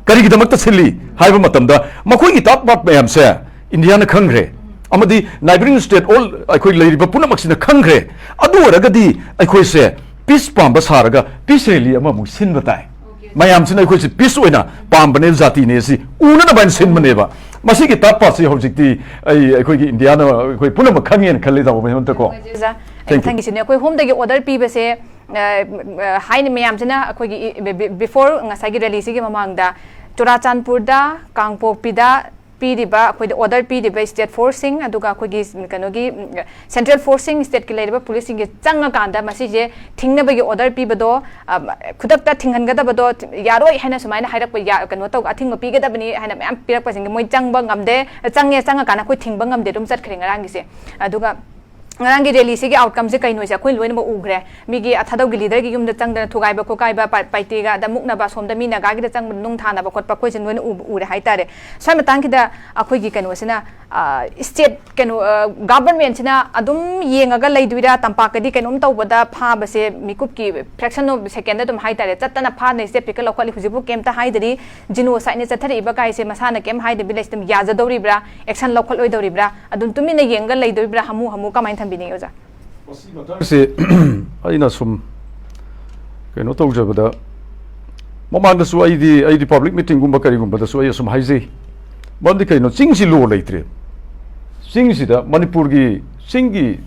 ꯀꯔꯤꯒꯤꯗꯃꯛꯇ ꯁꯤꯜꯂꯤ ꯍꯥꯏꯕ ꯃꯇꯝꯗ, ꯃꯈꯣꯏꯒꯤ ꯇꯥꯠ ꯄꯥꯠ ꯃꯌꯥꯝꯁꯦ ꯏꯟꯗꯤꯌꯥꯅ ꯈꯪꯈ꯭ꯔꯦ, ꯑꯃꯗꯤ ꯅꯥꯏꯕꯔꯤꯡ ꯁ꯭ꯇꯦꯠ ꯑꯣꯜ ꯑꯩꯈꯣꯏ ꯂꯩꯔꯤꯕ ꯄꯨꯝꯅꯃꯛꯁꯤꯅ ꯈꯪꯈ꯭ꯔꯦ꯫ ꯑꯗꯨ ꯑꯣꯏꯔꯒꯗꯤ ꯑꯩꯈꯣꯏꯁꯦ ꯄꯤꯁ ꯄꯥꯝꯕ ꯁꯥꯔꯒ ꯄꯤꯁ ꯔꯦꯂꯤ ꯑꯃꯃꯨꯛ ꯁꯤꯟꯕ ꯇꯥꯏ꯫ ꯃꯌꯥꯝꯁꯤꯅ ꯑꯩꯈꯣꯏꯁꯦ ꯄꯤꯁ ꯑꯣꯏꯅ ꯄꯥꯝꯕꯅꯦ, ꯖꯥꯇꯤꯅꯦ ꯑꯁꯤ ꯎꯅꯅꯕ ꯍꯥꯏꯅ ꯁꯤꯟꯕꯅꯦꯕ꯫ ꯃꯁꯤꯒꯤ ꯇꯥꯠ ꯄꯥꯠꯁꯤ ꯍꯧꯖꯤꯛꯇꯤ ꯑꯩ, ꯑꯩꯈꯣꯏꯒꯤ ꯏꯟꯗꯤꯌꯥꯅ ꯑꯩꯈꯣꯏ ꯄꯨꯝꯅꯃꯛ ꯈꯪꯉꯦꯅ ꯈꯜꯂꯤ, ꯇꯥꯃꯣ ꯃꯍꯦꯃꯟꯇ ꯀꯣ꯫ ꯑꯣꯖꯥ, ꯑꯩ Thank you. ꯃꯊꯪꯒꯤꯁꯤꯅꯦ, ꯑꯩꯈꯣꯏ ꯍꯣꯝꯗꯒꯤ ꯑꯣꯔꯗꯔ ꯄꯤꯕꯁꯦ, ꯑ, ꯑ, ꯍꯥꯏꯅ ꯃꯌꯥꯝꯁꯤꯅ ꯑꯩꯈꯣꯏꯒꯤ ꯏ-, ꯕꯤ-, ꯕꯤ-, ꯕꯤꯐꯣꯔ ꯉꯁꯥꯏꯒꯤ ꯔꯦꯂꯤꯁꯤꯒꯤ ꯃꯃꯥꯡꯗ ꯆꯨꯔꯥꯆꯥꯟꯄꯨꯔꯗ, ꯀꯥꯡꯄꯣꯛꯄꯤꯗ ꯄꯤꯔꯤꯕ, ꯑꯩꯈꯣꯏꯗ ꯑꯣꯔꯗꯔ ꯄꯤꯔꯤꯕ ꯁ꯭ꯇꯦꯠ ꯐꯣꯔꯁꯁꯤꯡ, ꯑꯗꯨꯒ ꯑꯩꯈꯣꯏꯒꯤ ꯀꯩꯅꯣꯒꯤ, ꯎꯝ, ꯁꯦꯟꯇ꯭ꯔꯦꯜ ꯐꯣꯔꯁꯁꯤꯡ, ꯁ꯭ꯇꯦꯠꯀꯤ ꯂꯩꯔꯤꯕ ꯄꯨꯂꯤꯁꯁꯤꯡꯒꯤ ꯆꯪꯉꯀꯥꯟꯗ ꯃꯁꯤꯁꯦ ꯊꯤꯡꯅꯕꯒꯤ ꯑꯣꯔꯗꯔ ꯄꯤꯕꯗꯣ, ꯑ, ꯈꯨꯗꯛꯇ ꯊꯤꯡꯍꯟꯒꯗꯕꯗꯣ ꯌꯥꯔꯣꯏ ꯍꯥꯏꯅ ꯁꯨꯃꯥꯏꯅ ꯍꯥꯏꯔꯛꯄ ꯌꯥ-, ꯀꯩꯅꯣ ꯇꯧ-, ꯑꯊꯤꯡꯕ ꯄꯤꯒꯗꯕꯅꯤ ꯍꯥꯏꯅ ꯃꯌꯥꯝ ꯄꯤꯔꯛꯄꯁꯤꯡꯒꯤ ꯃꯣꯏ ꯆꯪꯕ ꯉꯝꯗꯦ, ꯆꯪꯉꯦ, ꯆꯪꯉꯀꯥꯟꯗ ꯑꯩꯈꯣꯏ ꯊꯤꯡꯕ ꯉꯝꯗꯦ, ꯑꯗꯨꯝ ꯆꯠꯈ꯭ꯔꯦ ꯉꯔꯥꯡꯒꯤꯁꯦ꯫ ꯑꯗꯨꯒ ꯉꯔꯥꯡꯒꯤ ꯔꯦꯂꯤꯁꯤꯒꯤ ꯑꯥꯎꯠꯀꯝꯁꯦ ꯀꯩꯅꯣꯁꯦ ꯑꯩꯈꯣꯏ ꯂꯣꯏꯅꯃꯛ ꯎꯈ꯭ꯔꯦ꯫ ꯃꯤꯒꯤ ꯑꯊꯥꯗꯧꯒꯤ ꯂꯤꯗꯔꯒꯤ ꯌꯨꯝꯗ ꯆꯪꯗꯅ ꯊꯨꯒꯥꯏꯕ ꯈꯣꯠꯀꯥꯏꯕ, ꯄꯥ-, ꯄꯥꯏꯇꯦꯒ ꯑꯗ ꯃꯨꯛꯅꯕ, ꯑꯁꯣꯝꯗ ꯃꯤ ꯅꯥꯒꯥꯒꯤꯗ ꯆꯪꯕ ꯅꯨꯡ ꯊꯥꯅꯕ ꯈꯣꯠꯄ ꯑꯩꯈꯣꯏꯁꯦ ꯂꯣꯏꯅ ꯎꯕ, ꯎꯔꯦ ꯍꯥꯏꯇꯥꯔꯦ꯫ ꯁ꯭ꯋꯥꯏ ꯃꯇꯥꯡꯁꯤꯗ ꯑꯩꯈꯣꯏꯒꯤ ꯀꯩꯅꯣꯁꯤꯅ, ꯑ, ꯁ꯭ꯇꯦꯠ ꯀꯩꯅꯣ, ꯑ, ꯒꯚꯔꯟꯃꯦꯟꯠꯁꯤꯅ ꯑꯗꯨꯝ ꯌꯦꯡꯉꯒ ꯂꯩꯗꯣꯏꯔꯥ? ꯇꯝꯄꯥꯛꯇꯗꯤ ꯀꯩꯅꯣꯝ ꯇꯧꯕꯗ ꯐꯥꯕꯁꯦ ꯃꯤꯀꯨꯞꯀꯤ ꯐ꯭ꯔꯦꯛꯁꯟ ꯑꯣꯐ ꯁꯦꯀꯦꯟꯗ ꯑꯗꯨꯝ ꯍꯥꯏꯇꯥꯔꯦ, ꯆꯠꯇꯅ ꯐꯥꯗꯅ ꯁ꯭ꯇꯦꯠ ꯄꯤꯀꯠ ꯂꯧꯈꯠꯂꯤ, ꯍꯧꯖꯤꯛꯐꯥꯎ ꯀꯩꯝꯇ ꯍꯥꯏꯗꯔꯤ꯫ ꯖꯤꯅꯣꯁꯥꯏꯠꯅ ꯆꯠꯊꯔꯛꯏꯕ ꯀꯥꯏꯁꯦ ꯃꯁꯥꯅ ꯀꯩꯝ ꯍꯥꯏꯗꯕꯤ ꯂꯩ, ꯑꯗꯨꯝ ꯌꯥꯖꯗꯧꯔꯤꯕ꯭ꯔꯥ? ꯑꯦꯛꯁꯟ ꯂꯧꯈꯠꯂꯣꯏꯗꯧꯔꯤꯕ꯭ꯔꯥ? ꯑꯗꯨꯝ ꯇꯨꯃꯤꯟꯅ ꯌꯦꯡꯉꯒ ꯂꯩꯗꯣꯔꯤꯕ꯭ꯔꯥ? ꯍꯥꯃꯨ ꯍꯥꯃꯨ ꯀꯃꯥꯏꯅ ꯊꯝꯕꯤꯅꯤꯡꯉꯤ, ꯑꯣꯖꯥ? ꯃꯁꯤ ꯃꯇꯥꯡꯁꯦ ꯑꯩꯅ ꯁꯨꯝ ꯀꯩꯅꯣ ꯇꯧꯖꯕꯗ, ꯃꯃꯥꯡꯗꯁꯨ ꯑꯩꯗꯤ, ꯑꯩꯗꯤ ꯄꯕ꯭ꯂꯤꯛ ꯃꯤꯇꯤꯡꯒꯨꯝꯕ ꯀꯔꯤꯒꯨꯝꯕꯗꯁꯨ ꯑꯩ ꯑꯁꯨꯝ ꯍꯥꯏꯖꯩ꯫ ꯃꯔꯝꯗꯤ ꯀꯩꯅꯣ? ꯆꯤꯡꯁꯤ ꯂꯣ ꯂꯩꯇ꯭ꯔꯦ꯫ ꯆꯤꯡꯁꯤꯗ, ꯃꯅꯤꯄꯨꯔꯒꯤ ꯆꯤꯡꯒꯤ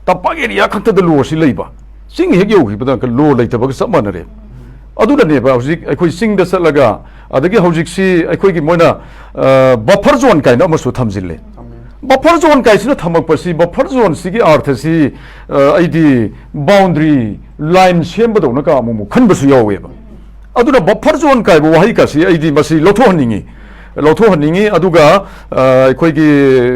ꯇꯝꯄꯥꯛ ꯑꯦꯔꯤꯌꯥ ꯈꯛꯇꯗ ꯂꯣꯁꯤ ꯂꯩꯕ, ꯆꯤꯡ ꯍꯦꯛ ꯌꯧꯈꯤꯕꯗ ꯂꯣ ꯂꯩꯇꯕꯒ ꯆꯞ ꯃꯥꯟꯅꯔꯦ꯫ ꯑꯗꯨꯅꯅꯦꯕ ꯍꯧꯖꯤꯛ ꯑꯩꯈꯣꯏ ꯆꯤꯡꯗ ꯆꯠꯂꯒ, ꯑꯗꯒꯤ ꯍꯧꯖꯤꯛꯁꯤ ꯑꯩꯈꯣꯏꯒꯤ ꯃꯣꯏꯅ, ꯑ, ꯕꯐꯔ ꯖꯣꯟ ꯀꯥꯏꯅ ꯑꯃꯁꯨ ꯊꯝꯖꯤꯜꯂꯦ꯫ ꯕꯐꯔ ꯖꯣꯟ ꯀꯥꯏꯁꯤꯅ ꯊꯝꯃꯛꯄꯁꯤ, ꯕꯐꯔ ꯖꯣꯟꯁꯤꯒꯤ ꯑꯥꯔꯊꯁꯤ, ꯑ, ꯑꯩꯗꯤ ꯕꯥꯎꯟꯗ꯭ꯔꯤ ꯂꯥꯏꯟ ꯁꯦꯝꯕꯗꯧꯅꯒ ꯑꯃꯨꯛ ꯑꯃꯨꯛ ꯈꯟꯕꯁꯨ ꯌꯥꯎꯋꯦꯕ꯫ ꯑꯗꯨꯅ ꯕꯐꯔ ꯖꯣꯟ ꯀꯥꯏꯕ ꯋꯥꯍꯩ ꯀꯥꯁꯤ ꯑꯩꯗꯤ ꯃꯁꯤ ꯂꯧꯊꯣꯛꯍꯟꯅꯤꯡꯉꯤ, ꯂꯧꯊꯣꯛꯍꯟꯅꯤꯡꯉꯤ꯫ ꯑꯗꯨꯒ ꯑ, ꯑꯩꯈꯣꯏꯒꯤ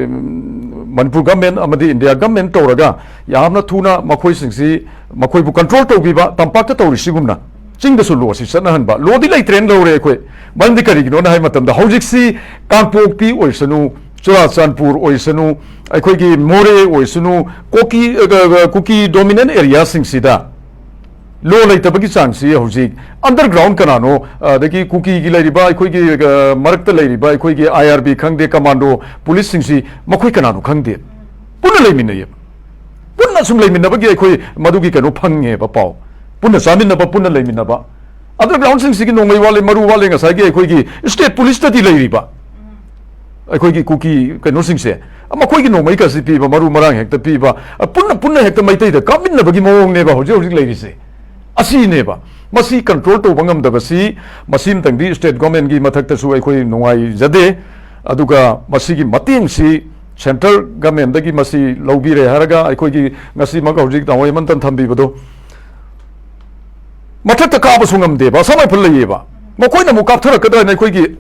ꯎꯝ, ꯃꯅꯤꯄꯨꯔ ꯒꯃꯦꯟ ꯑꯃꯗꯤ ꯏꯟꯗꯤꯌꯥ ꯒꯃꯦꯟ ꯇꯧꯔꯒ ꯌꯥꯝꯅ ꯊꯨꯅ ꯃꯈꯣꯏꯁꯤꯡꯁꯤ, ꯃꯈꯣꯏꯕꯨ ꯀꯟꯇ꯭ꯔꯣꯜ ꯇꯧꯕꯤꯕ, ꯇꯝꯄꯥꯛꯇ ꯇꯧꯔꯤꯁꯤꯒꯨꯝꯅ ꯆꯤꯡꯗꯁꯨ ꯂꯣꯁꯤ ꯆꯠꯅꯍꯟꯕ꯫ ꯂꯣꯗꯤ ꯂꯩꯇ꯭ꯔꯦꯅ ꯂꯧꯔꯦ ꯑꯩꯈꯣꯏ, ꯃꯔꯝꯗꯤ ꯀꯔꯤꯒꯤꯅꯣꯅ ꯍꯥꯏꯕ ꯃꯇꯝꯗ ꯍꯧꯖꯤꯛꯁꯤ ꯀꯥꯡꯄꯣꯛꯄꯤ ꯑꯣꯏꯁꯅꯨ, ꯆꯨꯔꯥꯆꯥꯟꯄꯨꯔ ꯑꯣꯏꯁꯅꯨ, ꯑꯩꯈꯣꯏꯒꯤ ꯃꯣꯔꯦ ꯑꯣꯏꯁꯅꯨ, ꯀꯣꯀꯤ, ꯑ, ꯑ, ꯀꯨꯀꯤ ꯗꯣꯃꯤꯅꯦꯟ ꯑꯦꯔꯤꯌꯥꯁꯤꯡꯁꯤꯗ ꯂꯣ ꯂꯩꯇꯕꯒꯤ ꯆꯥꯡꯁꯤ ꯍꯧꯖꯤꯛ ꯑꯟꯗꯔꯒ꯭ꯔꯥꯎꯟ ꯀꯅꯥꯅꯣ, ꯑꯗꯒꯤ ꯀꯨꯀꯤꯒꯤ ꯂꯩꯔꯤꯕ ꯑꯩꯈꯣꯏꯒꯤ, ꯑ, ꯃꯔꯛꯇ ꯂꯩꯔꯤꯕ ꯑꯩꯈꯣꯏꯒꯤ ꯑꯥꯏ ꯑꯥꯔ ꯕꯤ ꯈꯪꯗꯦ, ꯀꯃꯥꯟꯗꯣ ꯄꯨꯂꯤꯁꯁꯤꯡꯁꯤ ꯃꯈꯣꯏ ꯀꯅꯥꯅꯣ ꯈꯪꯗꯦ, ꯄꯨꯟꯅ ꯂꯩꯃꯤꯟꯅꯩꯌꯦꯕ꯫ ꯄꯨꯟꯅ ꯁꯨꯝ ꯂꯩꯃꯤꯟꯅꯕꯒꯤ ꯑꯩꯈꯣꯏ ꯃꯗꯨꯒꯤ ꯀꯩꯅꯣ ꯐꯪꯉꯦꯕ ꯄꯥꯎ, ꯄꯨꯟꯅ ꯆꯥꯃꯤꯟꯅꯕ, ꯄꯨꯟꯅ ꯂꯩꯃꯤꯟꯅꯕ꯫ ꯑꯟꯗꯔꯒ꯭ꯔꯥꯎꯟꯁꯤꯡꯁꯤꯒꯤ ꯅꯣꯡꯃꯩ ꯋꯥꯠꯂꯦ, ꯃꯔꯨ ꯋꯥꯠꯂꯦ, ꯉꯁꯥꯏꯒꯤ ꯑꯩꯈꯣꯏꯒꯤ ꯁ꯭ꯇꯦꯠ ꯄꯨꯂꯤꯁꯇꯗꯤ ꯂꯩꯔꯤꯕ ꯑꯩꯈꯣꯏꯒꯤ ꯀꯨꯀꯤ ꯀꯩꯅꯣꯁꯤꯡꯁꯦ, ꯃꯈꯣꯏꯒꯤ ꯅꯣꯡꯃꯩ ꯀꯥꯁꯤ ꯄꯤꯕ, ꯃꯔꯨ ꯃꯔꯥꯡ ꯍꯦꯛꯇ ꯄꯤꯕ, ꯄꯨꯟꯅ, ꯄꯨꯟꯅ ꯍꯦꯛꯇ ꯃꯩꯇꯩꯗ ꯀꯥꯞꯃꯤꯟꯅꯕꯒꯤ ꯃꯑꯣꯡꯅꯦꯕ ꯍꯧꯖꯤꯛ ꯍꯧꯖꯤꯛ ꯂꯩꯔꯤꯁꯦ꯫ ꯑꯁꯤꯅꯦꯕ꯫ ꯃꯁꯤ ꯀꯟꯇ꯭ꯔꯣꯜ ꯇꯧꯕ ꯉꯝꯗꯕꯁꯤ, ꯃꯁꯤꯃꯇꯪꯗꯤ ꯁ꯭ꯇꯦꯠ ꯒꯣꯔꯃꯦꯟꯒꯤ ꯃꯊꯛꯇꯁꯨ ꯑꯩꯈꯣꯏ ꯅꯨꯡꯉꯥꯏꯖꯗꯦ꯫ ꯑꯗꯨꯒ ꯃꯁꯤꯒꯤ ꯃꯇꯦꯡꯁꯤ ꯁꯦꯟꯇ꯭ꯔꯦꯜ ꯒꯣꯔꯃꯦꯟꯗꯒꯤ ꯃꯁꯤ ꯂꯧꯕꯤꯔꯦ ꯍꯥꯏꯔꯒ ꯑꯩꯈꯣꯏꯒꯤ ꯉꯁꯤꯃꯛ ꯍꯧꯖꯤꯛ ꯇꯥꯃꯣ ꯍꯦꯃꯟꯇꯅ ꯊꯝꯕꯤꯕꯗꯣ, ꯃꯊꯛꯇ ꯀꯥꯕꯁꯨ ꯉꯝꯗꯦꯕ, ꯑꯁꯥꯝ ꯔꯥꯏꯐꯜ ꯂꯩꯌꯦꯕ꯫ ꯃꯈꯣꯏꯅ ꯑꯃꯨꯛ ꯀꯥꯞꯊꯔꯛꯀꯗ꯭ꯔꯥ ꯍꯥꯏꯅ ꯑꯩꯈꯣꯏꯒꯤ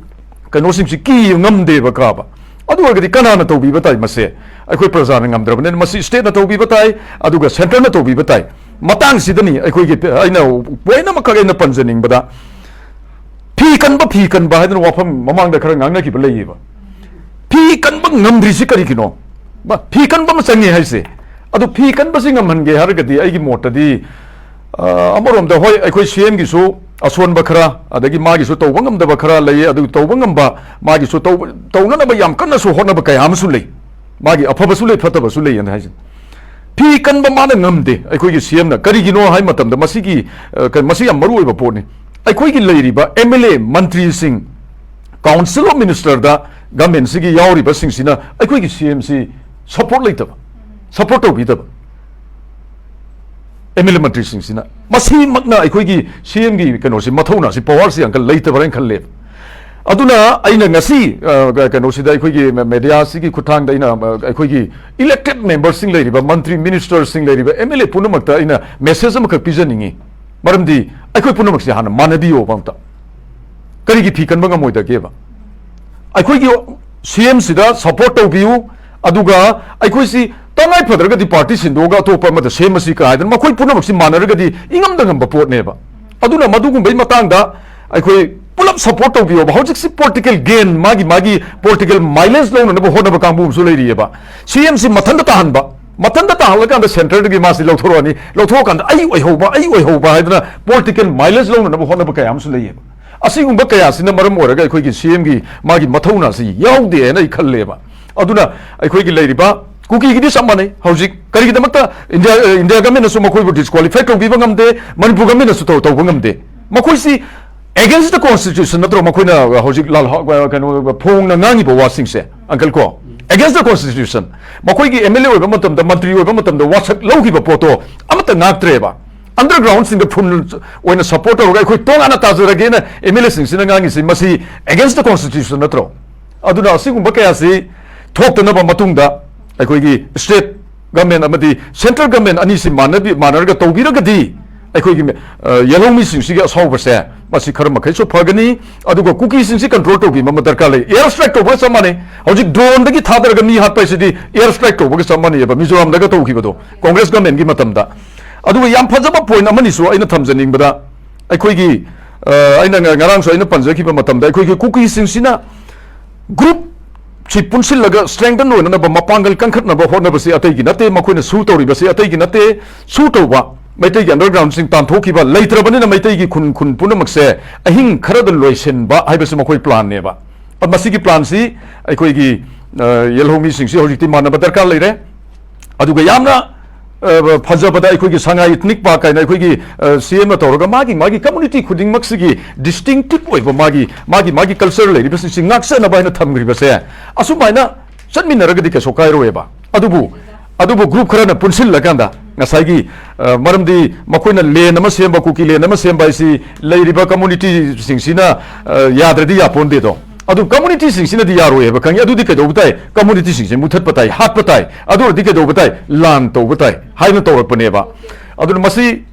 ꯀꯩꯅꯣꯁꯤꯡꯁꯤ ꯀꯤ ꯉꯝꯗꯦꯕ ꯀꯥꯕ꯫ ꯑꯗꯨ ꯑꯣꯏꯔꯒꯗꯤ ꯀꯅꯥꯅ ꯇꯧꯕꯤꯕ ꯇꯥꯏ ꯃꯁꯦ? ꯑꯩꯈꯣꯏ ꯄ꯭ꯔꯖꯥꯅ ꯉꯝꯗ꯭ꯔꯕꯅꯤꯅ ꯃꯁꯤ ꯁ꯭ꯇꯦꯠꯅ ꯇꯧꯕꯤꯕ ꯇꯥꯏ, ꯑꯗꯨꯒ ꯁꯦꯟꯇꯔꯅ ꯇꯧꯕꯤꯕ ꯇꯥꯏ꯫ ꯃꯇꯥꯡꯁꯤꯗꯅꯤ ꯑꯩꯈꯣꯏꯒꯤ, ꯑꯩꯅ ꯄꯣꯏꯟ ꯑꯃꯈꯛ ꯑꯩꯅ ꯄꯟꯖꯅꯤꯡꯕꯗ, ꯐꯤ ꯀꯟꯕ, ꯐꯤ ꯀꯟꯕ ꯍꯥꯏꯗꯅ ꯋꯥꯐꯝ ꯃꯃꯥꯡꯗ ꯈꯔ ꯉꯥꯡꯅꯈꯤꯕ ꯂꯩꯌꯦꯕ꯫ ꯐꯤ ꯀꯟꯕ ꯉꯝꯗ꯭ꯔꯤꯁꯤ ꯀꯔꯤꯒꯤꯅꯣ? ꯃ-, ꯐꯤ ꯀꯟꯕ ꯑꯃ ꯆꯪꯉꯦ ꯍꯥꯏꯁꯦ꯫ ꯑꯗꯨ ꯐꯤ ꯀꯟꯕꯁꯤ ꯉꯝꯍꯟꯒꯦ ꯍꯥꯏꯔꯒꯗꯤ ꯑꯩꯒꯤ ꯃꯣꯠꯇꯗꯤ, ꯑ, ꯑꯃꯔꯣꯝꯗ ꯍꯣꯏ, ꯑꯩꯈꯣꯏ ꯁꯤ ꯑꯦꯝꯒꯤꯁꯨ ꯑꯁꯣꯟꯕ ꯈꯔ, ꯑꯗꯒꯤ ꯃꯥꯒꯤꯁꯨ ꯇꯧꯕ ꯉꯝꯗꯕ ꯈꯔ ꯂꯩ, ꯑꯗꯨ ꯇꯧꯕ ꯉꯝꯕ, ꯃꯥꯒꯤꯁꯨ ꯇꯧꯕ, ꯇꯧꯅꯅꯕ ꯌꯥꯝ ꯀꯟꯅꯁꯨ ꯍꯣꯠꯅꯕ ꯀꯌꯥ ꯑꯃꯁꯨ ꯂꯩ꯫ ꯃꯥꯒꯤ ꯑꯐꯕꯁꯨ ꯂꯩ, ꯐꯠꯇꯕꯁꯨ ꯂꯩ ꯑꯅ ꯍꯥꯏꯁꯦ꯫ ꯐꯤ ꯀꯟꯕ ꯃꯥꯅ ꯉꯝꯗꯦ ꯑꯩꯈꯣꯏꯒꯤ ꯁꯤ ꯑꯦꯝꯅ꯫ ꯀꯔꯤꯒꯤꯅꯣ ꯍꯥꯏꯕ ꯃꯇꯝꯗ ꯃꯁꯤꯒꯤ, ꯑ, ꯀ-, ꯃꯁꯤ ꯌꯥꯝ ꯃꯔꯨ ꯑꯣꯏꯕ ꯄꯣꯠꯅꯤ꯫ ꯑꯩꯈꯣꯏꯒꯤ ꯂꯩꯔꯤꯕ ꯑꯦꯝ ꯑꯦꯜ ꯑꯦ, ꯃꯟꯇ꯭ꯔꯤꯁꯤꯡ, ꯀꯥꯎꯟꯁꯤꯜ ꯑꯣꯐ ꯃꯤꯅꯤꯁꯇꯔꯗ ꯒꯃꯦꯟꯁꯤꯒꯤ ꯌꯥꯎꯔꯤꯕꯁꯤꯡꯁꯤꯅ ꯑꯩꯈꯣꯏꯒꯤ ꯁꯤ ꯑꯦꯝꯁꯤ ꯁꯄꯣꯔꯠ ꯂꯩꯇꯕ, ꯁꯄꯣꯔꯠ ꯇꯧꯕꯤꯗꯕ꯫ ꯑꯦꯝ ꯑꯦꯜ ꯑꯦ ꯃꯟꯇ꯭ꯔꯤꯁꯤꯡꯁꯤꯅ ꯃꯁꯤꯃꯛꯅ ꯑꯩꯈꯣꯏꯒꯤ ꯁꯤ ꯑꯦꯝꯒꯤ ꯀꯩꯅꯣꯁꯤ, ꯃꯊꯧꯅꯥꯁꯤ, ꯄꯋꯥꯔꯁꯤ ꯌꯥꯝ ꯀꯟꯅ ꯂꯩꯇꯕ꯭ꯔꯥ ꯍꯥꯏꯅ ꯈꯜꯂꯦꯕ꯫ ꯑꯗꯨꯅ ꯑꯩꯅ ꯉꯁꯤ, ꯑ, ꯀ-, ꯀꯩꯅꯣꯁꯤꯗ ꯑꯩꯈꯣꯏꯒꯤ ꯃꯦ-, ꯃꯦꯗꯤꯌꯥꯁꯤꯒꯤ ꯈꯨꯠꯊꯥꯡꯗ ꯑꯩꯅ, ꯑ, ꯑꯩꯈꯣꯏꯒꯤ ꯏꯂꯦꯛꯇꯦꯗ ꯃꯦꯝꯕꯔꯁꯤꯡ ꯂꯩꯔꯤꯕ, ꯃꯟꯇ꯭ꯔꯤ, ꯃꯤꯅꯤꯁꯇꯔꯁꯤꯡ ꯂꯩꯔꯤꯕ, ꯑꯦꯝ ꯑꯦꯜ ꯑꯦ ꯄꯨꯝꯅꯃꯛꯇ ꯑꯩꯅ ꯃꯦꯁꯦꯖ ꯑꯃꯈꯛ ꯄꯤꯖꯅꯤꯡꯉꯤ꯫ ꯃꯔꯝꯗꯤ ꯑꯩꯈꯣꯏ ꯄꯨꯝꯅꯃꯛꯁꯦ ꯍꯥꯟꯅ ꯃꯥꯟꯅꯕꯤꯌꯣꯕ ꯑꯝꯇ꯫ ꯀꯔꯤꯒꯤ ꯐꯤ ꯀꯟꯕ ꯉꯝꯃꯣꯏꯗꯒꯦꯕ? ꯑꯩꯈꯣꯏꯒꯤ ꯁꯤ ꯑꯦꯝꯁꯤꯗ ꯁꯄꯣꯔꯠ ꯇꯧꯕꯤꯌꯨ, ꯑꯗꯨꯒ ꯑꯩꯈꯣꯏꯁꯤ ꯇꯉꯥꯏ ꯐꯗ꯭ꯔꯒꯗꯤ ꯄꯥꯔꯇꯤ ꯁꯤꯟꯗꯣꯛꯑꯒ ꯑꯇꯣꯞꯄ ꯑꯃꯗ ꯁꯦꯝꯃꯁꯤ ꯀꯥꯏꯗꯅ ꯃꯈꯣꯏ ꯄꯨꯝꯅꯃꯛꯁꯤ ꯃꯥꯟꯅꯔꯒꯗꯤ ꯏꯉꯝꯗ ꯉꯝꯕ ꯄꯣꯠꯅꯦꯕ꯫ ꯑꯗꯨꯅ ꯃꯗꯨꯒꯨꯝꯕꯩ ꯃꯇꯥꯡꯗ ꯑꯩꯈꯣꯏ ꯄꯨꯂꯞ ꯁꯄꯣꯔꯠ ꯇꯧꯕꯤꯌꯣꯕ꯫ ꯍꯧꯖꯤꯛꯁꯤ ꯄꯣꯂꯤꯇꯤꯀꯦꯜ ꯒꯦꯟ, ꯃꯥꯒꯤ, ꯃꯥꯒꯤ ꯄꯣꯂꯤꯇꯤꯀꯦꯜ ꯃꯥꯏꯂꯦꯖ ꯂꯧꯅꯅꯕ ꯍꯣꯠꯅꯕ ꯀꯥꯡꯕꯨ ꯑꯃꯁꯨ ꯂꯩꯔꯤꯑꯕ꯫ ꯁꯤ ꯑꯦꯝꯁꯤ ꯃꯊꯟꯇ ꯇꯥꯍꯟꯕ, ꯃꯊꯟꯇ ꯇꯥꯍꯜꯂꯀꯥꯟꯗ ꯁꯦꯟꯇꯔꯗꯒꯤ ꯃꯥꯁꯤ ꯂꯧꯊꯣꯔꯛꯑꯅꯤ, ꯂꯧꯊꯣꯛꯑꯀꯥꯟꯗ ꯑꯩ ꯑꯣꯏꯍꯧꯕ, ꯑꯩ ꯑꯣꯏꯍꯧꯕ ꯍꯥꯏꯗꯅ ꯄꯣꯂꯤꯇꯤꯀꯦꯜ ꯃꯥꯏꯂꯦꯖ ꯂꯧꯅꯅꯕ ꯍꯣꯠꯅꯕ ꯀꯌꯥ ꯑꯃꯁꯨ ꯂꯩꯌꯦꯕ꯫ ꯑꯁꯤꯒꯨꯝꯕ ꯀꯌꯥꯁꯤꯅ ꯃꯔꯝ ꯑꯣꯏꯔꯒ ꯑꯩꯈꯣꯏꯒꯤ ꯁꯤ ꯑꯦꯝꯒꯤ ꯃꯥꯒꯤ ꯃꯊꯧꯅꯥꯁꯤ ꯌꯥꯎꯗꯦ ꯍꯥꯏꯅ ꯑꯩ ꯈꯜꯂꯦꯕ꯫ ꯑꯗꯨꯅ ꯑꯩꯈꯣꯏꯒꯤ ꯂꯩꯔꯤꯕ ꯀꯨꯀꯤꯒꯤꯗꯤ ꯆꯞ ꯃꯥꯟꯅꯩ꯫ ꯍꯧꯖꯤꯛ ꯀꯔꯤꯒꯤꯗꯃꯛꯇ ꯏꯟꯗꯤꯌꯥ, ꯏꯟꯗꯤꯌꯥ ꯒꯃꯦꯟꯅꯁꯨ ꯃꯈꯣꯏꯕꯨ ꯗꯤꯁꯀ꯭ꯋꯥꯂꯤꯐꯥꯏ ꯇꯧꯕꯤꯕ ꯉꯝꯗꯦ, ꯃꯅꯤꯄꯨꯔ ꯒꯃꯦꯟꯅꯁꯨ ꯇꯧ-, ꯇꯧꯕ ꯉꯝꯗꯦ? ꯃꯈꯣꯏꯁꯤ against the constitution ꯅꯠꯇ꯭ꯔꯣ ꯃꯈꯣꯏꯅ ꯍꯧꯖꯤꯛ ꯂꯥꯜꯍꯧ-, ꯀꯩꯅꯣ, ꯐꯣꯡꯅ ꯉꯥꯡꯉꯤꯕ ꯋꯥꯁꯤꯡꯁꯦ, uncle ꯀꯣ? Against the constitution꯫ ꯃꯈꯣꯏꯒꯤ ꯑꯦꯝ ꯑꯦꯜ ꯑꯦ ꯑꯣꯏꯕ ꯃꯇꯝꯗ, ꯃꯟꯇ꯭ꯔꯤ ꯑꯣꯏꯕ ꯃꯇꯝꯗ ꯋꯥꯁꯛ ꯂꯧꯈꯤꯕ ꯄꯣꯠꯇꯣ ꯑꯃꯠꯇ ꯉꯥꯛꯇ꯭ꯔꯦꯕ꯫ ꯑꯟꯗꯔꯒ꯭ꯔꯥꯎꯟꯁꯤꯡꯗ ꯐꯨꯜ ꯑꯣꯏꯅ ꯁꯄꯣꯔꯠ ꯇꯧꯔꯒ ꯑꯩꯈꯣꯏ ꯇꯣꯉꯥꯟꯅ ꯇꯥꯖꯔꯒꯦꯅ ꯑꯦꯝ ꯑꯦꯜ ꯑꯦꯁꯤꯡꯁꯤꯅ ꯉꯥꯡꯉꯤꯁꯤ, ꯃꯁꯤ against the constitution ꯅꯠꯇ꯭ꯔꯣ? ꯑꯗꯨꯅ ꯑꯁꯤꯒꯨꯝꯕ ꯀꯌꯥꯁꯤ ꯊꯣꯛꯇꯅꯕ ꯃꯇꯨꯡꯗ ꯑꯩꯈꯣꯏꯒꯤ ꯁ꯭ꯇꯦꯠ ꯒꯃꯦꯟ ꯑꯃꯗꯤ ꯁꯦꯟꯇ꯭ꯔꯦꯜ ꯒꯃꯦꯟ ꯑꯅꯤꯁꯤ ꯃꯥꯟꯅꯕꯤ-, ꯃꯥꯟꯅꯔꯒ ꯇꯧꯕꯤꯔꯒꯗꯤ ꯑꯩꯈꯣꯏꯒꯤ, ꯑ, ꯌꯦꯜꯍꯧꯃꯤꯁꯤꯡꯁꯤꯒꯤ ꯑꯁꯥꯎꯕꯁꯦ ꯃꯁꯤ ꯈꯔ ꯃꯈꯩꯁꯨ ꯐꯒꯅꯤ꯫ ꯑꯗꯨꯒ ꯀꯨꯀꯤꯁꯤꯡꯁꯤ ꯀꯟꯇ꯭ꯔꯣꯜ ꯇꯧꯕꯤꯕ ꯑꯃ ꯗꯔꯀꯥꯔ ꯂꯩ꯫ ꯑꯦꯌꯔ ꯁ꯭ꯇ꯭ꯔꯥꯏꯛ ꯇꯧꯕꯒ ꯆꯞ ꯃꯥꯟꯅꯩ꯫ ꯍꯧꯖꯤꯛ ꯗ꯭ꯔꯣꯟꯗꯒꯤ ꯊꯥꯗꯔꯒ ꯃꯤ ꯍꯥꯠꯄ ꯍꯥꯏꯁꯤꯗꯤ ꯑꯦꯌꯔ ꯁ꯭ꯇ꯭ꯔꯥꯏꯛ ꯇꯧꯕꯒ ꯆꯞ ꯃꯥꯟꯅꯩꯑꯕ, ꯃꯤꯖꯣꯔꯥꯝꯗꯒ ꯇꯧꯈꯤꯕꯗꯣ ꯀꯣꯡꯒ꯭ꯔꯦꯁ ꯒꯃꯦꯟꯒꯤ ꯃꯇꯝꯗ꯫ ꯑꯗꯨꯒ ꯌꯥꯝ ꯐꯖꯕ ꯄꯣꯏꯟꯠ ꯑꯃꯅꯤꯁꯨ ꯑꯩꯅ ꯊꯝꯖꯅꯤꯡꯕꯗ, ꯑꯩꯈꯣꯏꯒꯤ, ꯑ, ꯑꯩꯅ ꯉ-, ꯉꯔꯥꯡꯁꯨ ꯑꯩꯅ ꯄꯟꯖꯈꯤꯕ ꯃꯇꯝꯗ, ꯑꯩꯈꯣꯏꯒꯤ ꯀꯨꯀꯤꯁꯤꯡꯁꯤꯅ ꯒ꯭ꯔꯨꯞꯁꯤ ꯄꯨꯟꯁꯤꯜꯂꯒ ꯁ꯭ꯇ꯭ꯔꯦꯡꯊꯟ ꯑꯣꯏꯅꯅꯕ, ꯃꯄꯥꯡꯒꯜ ꯀꯟꯈꯠꯅꯕ ꯍꯣꯠꯅꯕꯁꯤ ꯑꯇꯩꯒꯤ ꯅꯠꯇꯦ, ꯃꯈꯣꯏꯅ ꯁꯨ ꯇꯧꯔꯤꯕꯁꯤ ꯑꯇꯩꯒꯤ ꯅꯠꯇꯦ, ꯁꯨ ꯇꯧꯕ, ꯃꯩꯇꯩꯒꯤ ꯑꯟꯗꯔꯒ꯭ꯔꯥꯎꯟꯁꯤꯡ ꯇꯥꯟꯊꯣꯛꯈꯤꯕ, ꯂꯩꯇ꯭ꯔꯕꯅꯤꯅ ꯃꯩꯇꯩꯒꯤ ꯈꯨꯟ, ꯈꯨꯟ ꯄꯨꯝꯅꯃꯛꯁꯦ ꯑꯍꯤꯡ ꯈꯔꯗ ꯂꯣꯏꯁꯤꯟꯕ ꯍꯥꯏꯕꯁꯤ ꯃꯈꯣꯏ ꯄ꯭ꯂꯥꯟꯅꯦꯕ꯫ ꯃꯁꯤꯒꯤ ꯄ꯭ꯂꯥꯟꯁꯤ ꯑꯩꯈꯣꯏꯒꯤ, ꯑ, ꯌꯦꯜꯍꯧꯃꯤꯁꯤꯡꯁꯤ ꯍꯧꯖꯤꯛꯇꯤ ꯃꯥꯟꯅꯕ ꯗꯔꯀꯥꯔ ꯂꯩꯔꯦ꯫ ꯑꯗꯨꯒ ꯌꯥꯝꯅ, ꯑ, ꯐꯖꯕꯗ ꯑꯩꯈꯣꯏꯒꯤ ꯁꯉꯥꯏ ꯏꯊꯅꯤꯛ ꯄꯥꯔꯛ ꯍꯥꯏꯅ ꯑꯩꯈꯣꯏꯒꯤ, ꯑ, ꯁꯤ ꯑꯦꯝꯅ ꯇꯧꯔꯒ ꯃꯥꯒꯤ, ꯃꯥꯒꯤ ꯀꯝꯃꯨꯅꯤꯇꯤ ꯈꯨꯗꯤꯡꯃꯛꯁꯤꯒꯤ ꯗꯤꯁꯇꯤꯡꯇꯤꯞ ꯑꯣꯏꯕ ꯃꯥꯒꯤ, ꯃꯥꯒꯤ, ꯃꯥꯒꯤ ꯀꯜꯆꯔ ꯂꯩꯔꯤꯕꯁꯤꯡꯁꯤ ꯉꯥꯛꯆꯅꯕ ꯍꯥꯏꯅ ꯊꯝꯈ꯭ꯔꯤꯕꯁꯦ, ꯑꯁꯨꯃꯥꯏꯅ ꯆꯠꯃꯤꯟꯅꯔꯒꯗꯤ ꯀꯩꯁꯨ ꯀꯥꯏꯔꯣꯏꯕ꯫ ꯑꯗꯨꯕꯨ, ꯑꯗꯨꯕꯨ ꯒ꯭ꯔꯨꯞ ꯈꯔꯅ ꯄꯨꯟꯁꯤꯜꯂꯀꯥꯟꯗ ꯉꯁꯥꯏꯒꯤ, ꯑ, ꯃꯔꯝꯗꯤ ꯃꯈꯣꯏꯅ land ꯑꯃ ꯁꯦꯝꯕ, ꯀꯨꯀꯤ land ꯑꯃ ꯁꯦꯝꯕ ꯍꯥꯏꯁꯤ ꯂꯩꯔꯤꯕ communityꯁꯤꯡꯁꯤꯅ, ꯑ, ꯌꯥꯗ꯭ꯔꯗꯤ ꯌꯥꯄꯣꯟꯗꯦꯗꯣ꯫ ꯑꯗꯨ communityꯁꯤꯡꯁꯤꯅꯗꯤ ꯌꯥꯔꯣꯏ ꯍꯥꯏꯕ ꯈꯪꯉꯤ꯫ ꯑꯗꯨꯗꯤ ꯀꯩꯗꯧꯕ ꯇꯥꯏ? Communityꯁꯤꯡꯁꯦ ꯃꯨꯊꯠꯄ ꯇꯥꯏ, ꯍꯥꯠꯄ ꯇꯥꯏ꯫ ꯑꯗꯨ ꯑꯣꯏꯔꯗꯤ ꯀꯩꯗꯧꯕ ꯇꯥꯏ? ꯂꯥꯟ ꯇꯧꯕ ꯇꯥꯏ ꯍꯥꯏꯅ ꯇꯧꯔꯛꯄꯅꯦꯕ꯫ ꯑꯗꯨꯅ ꯃꯁꯤ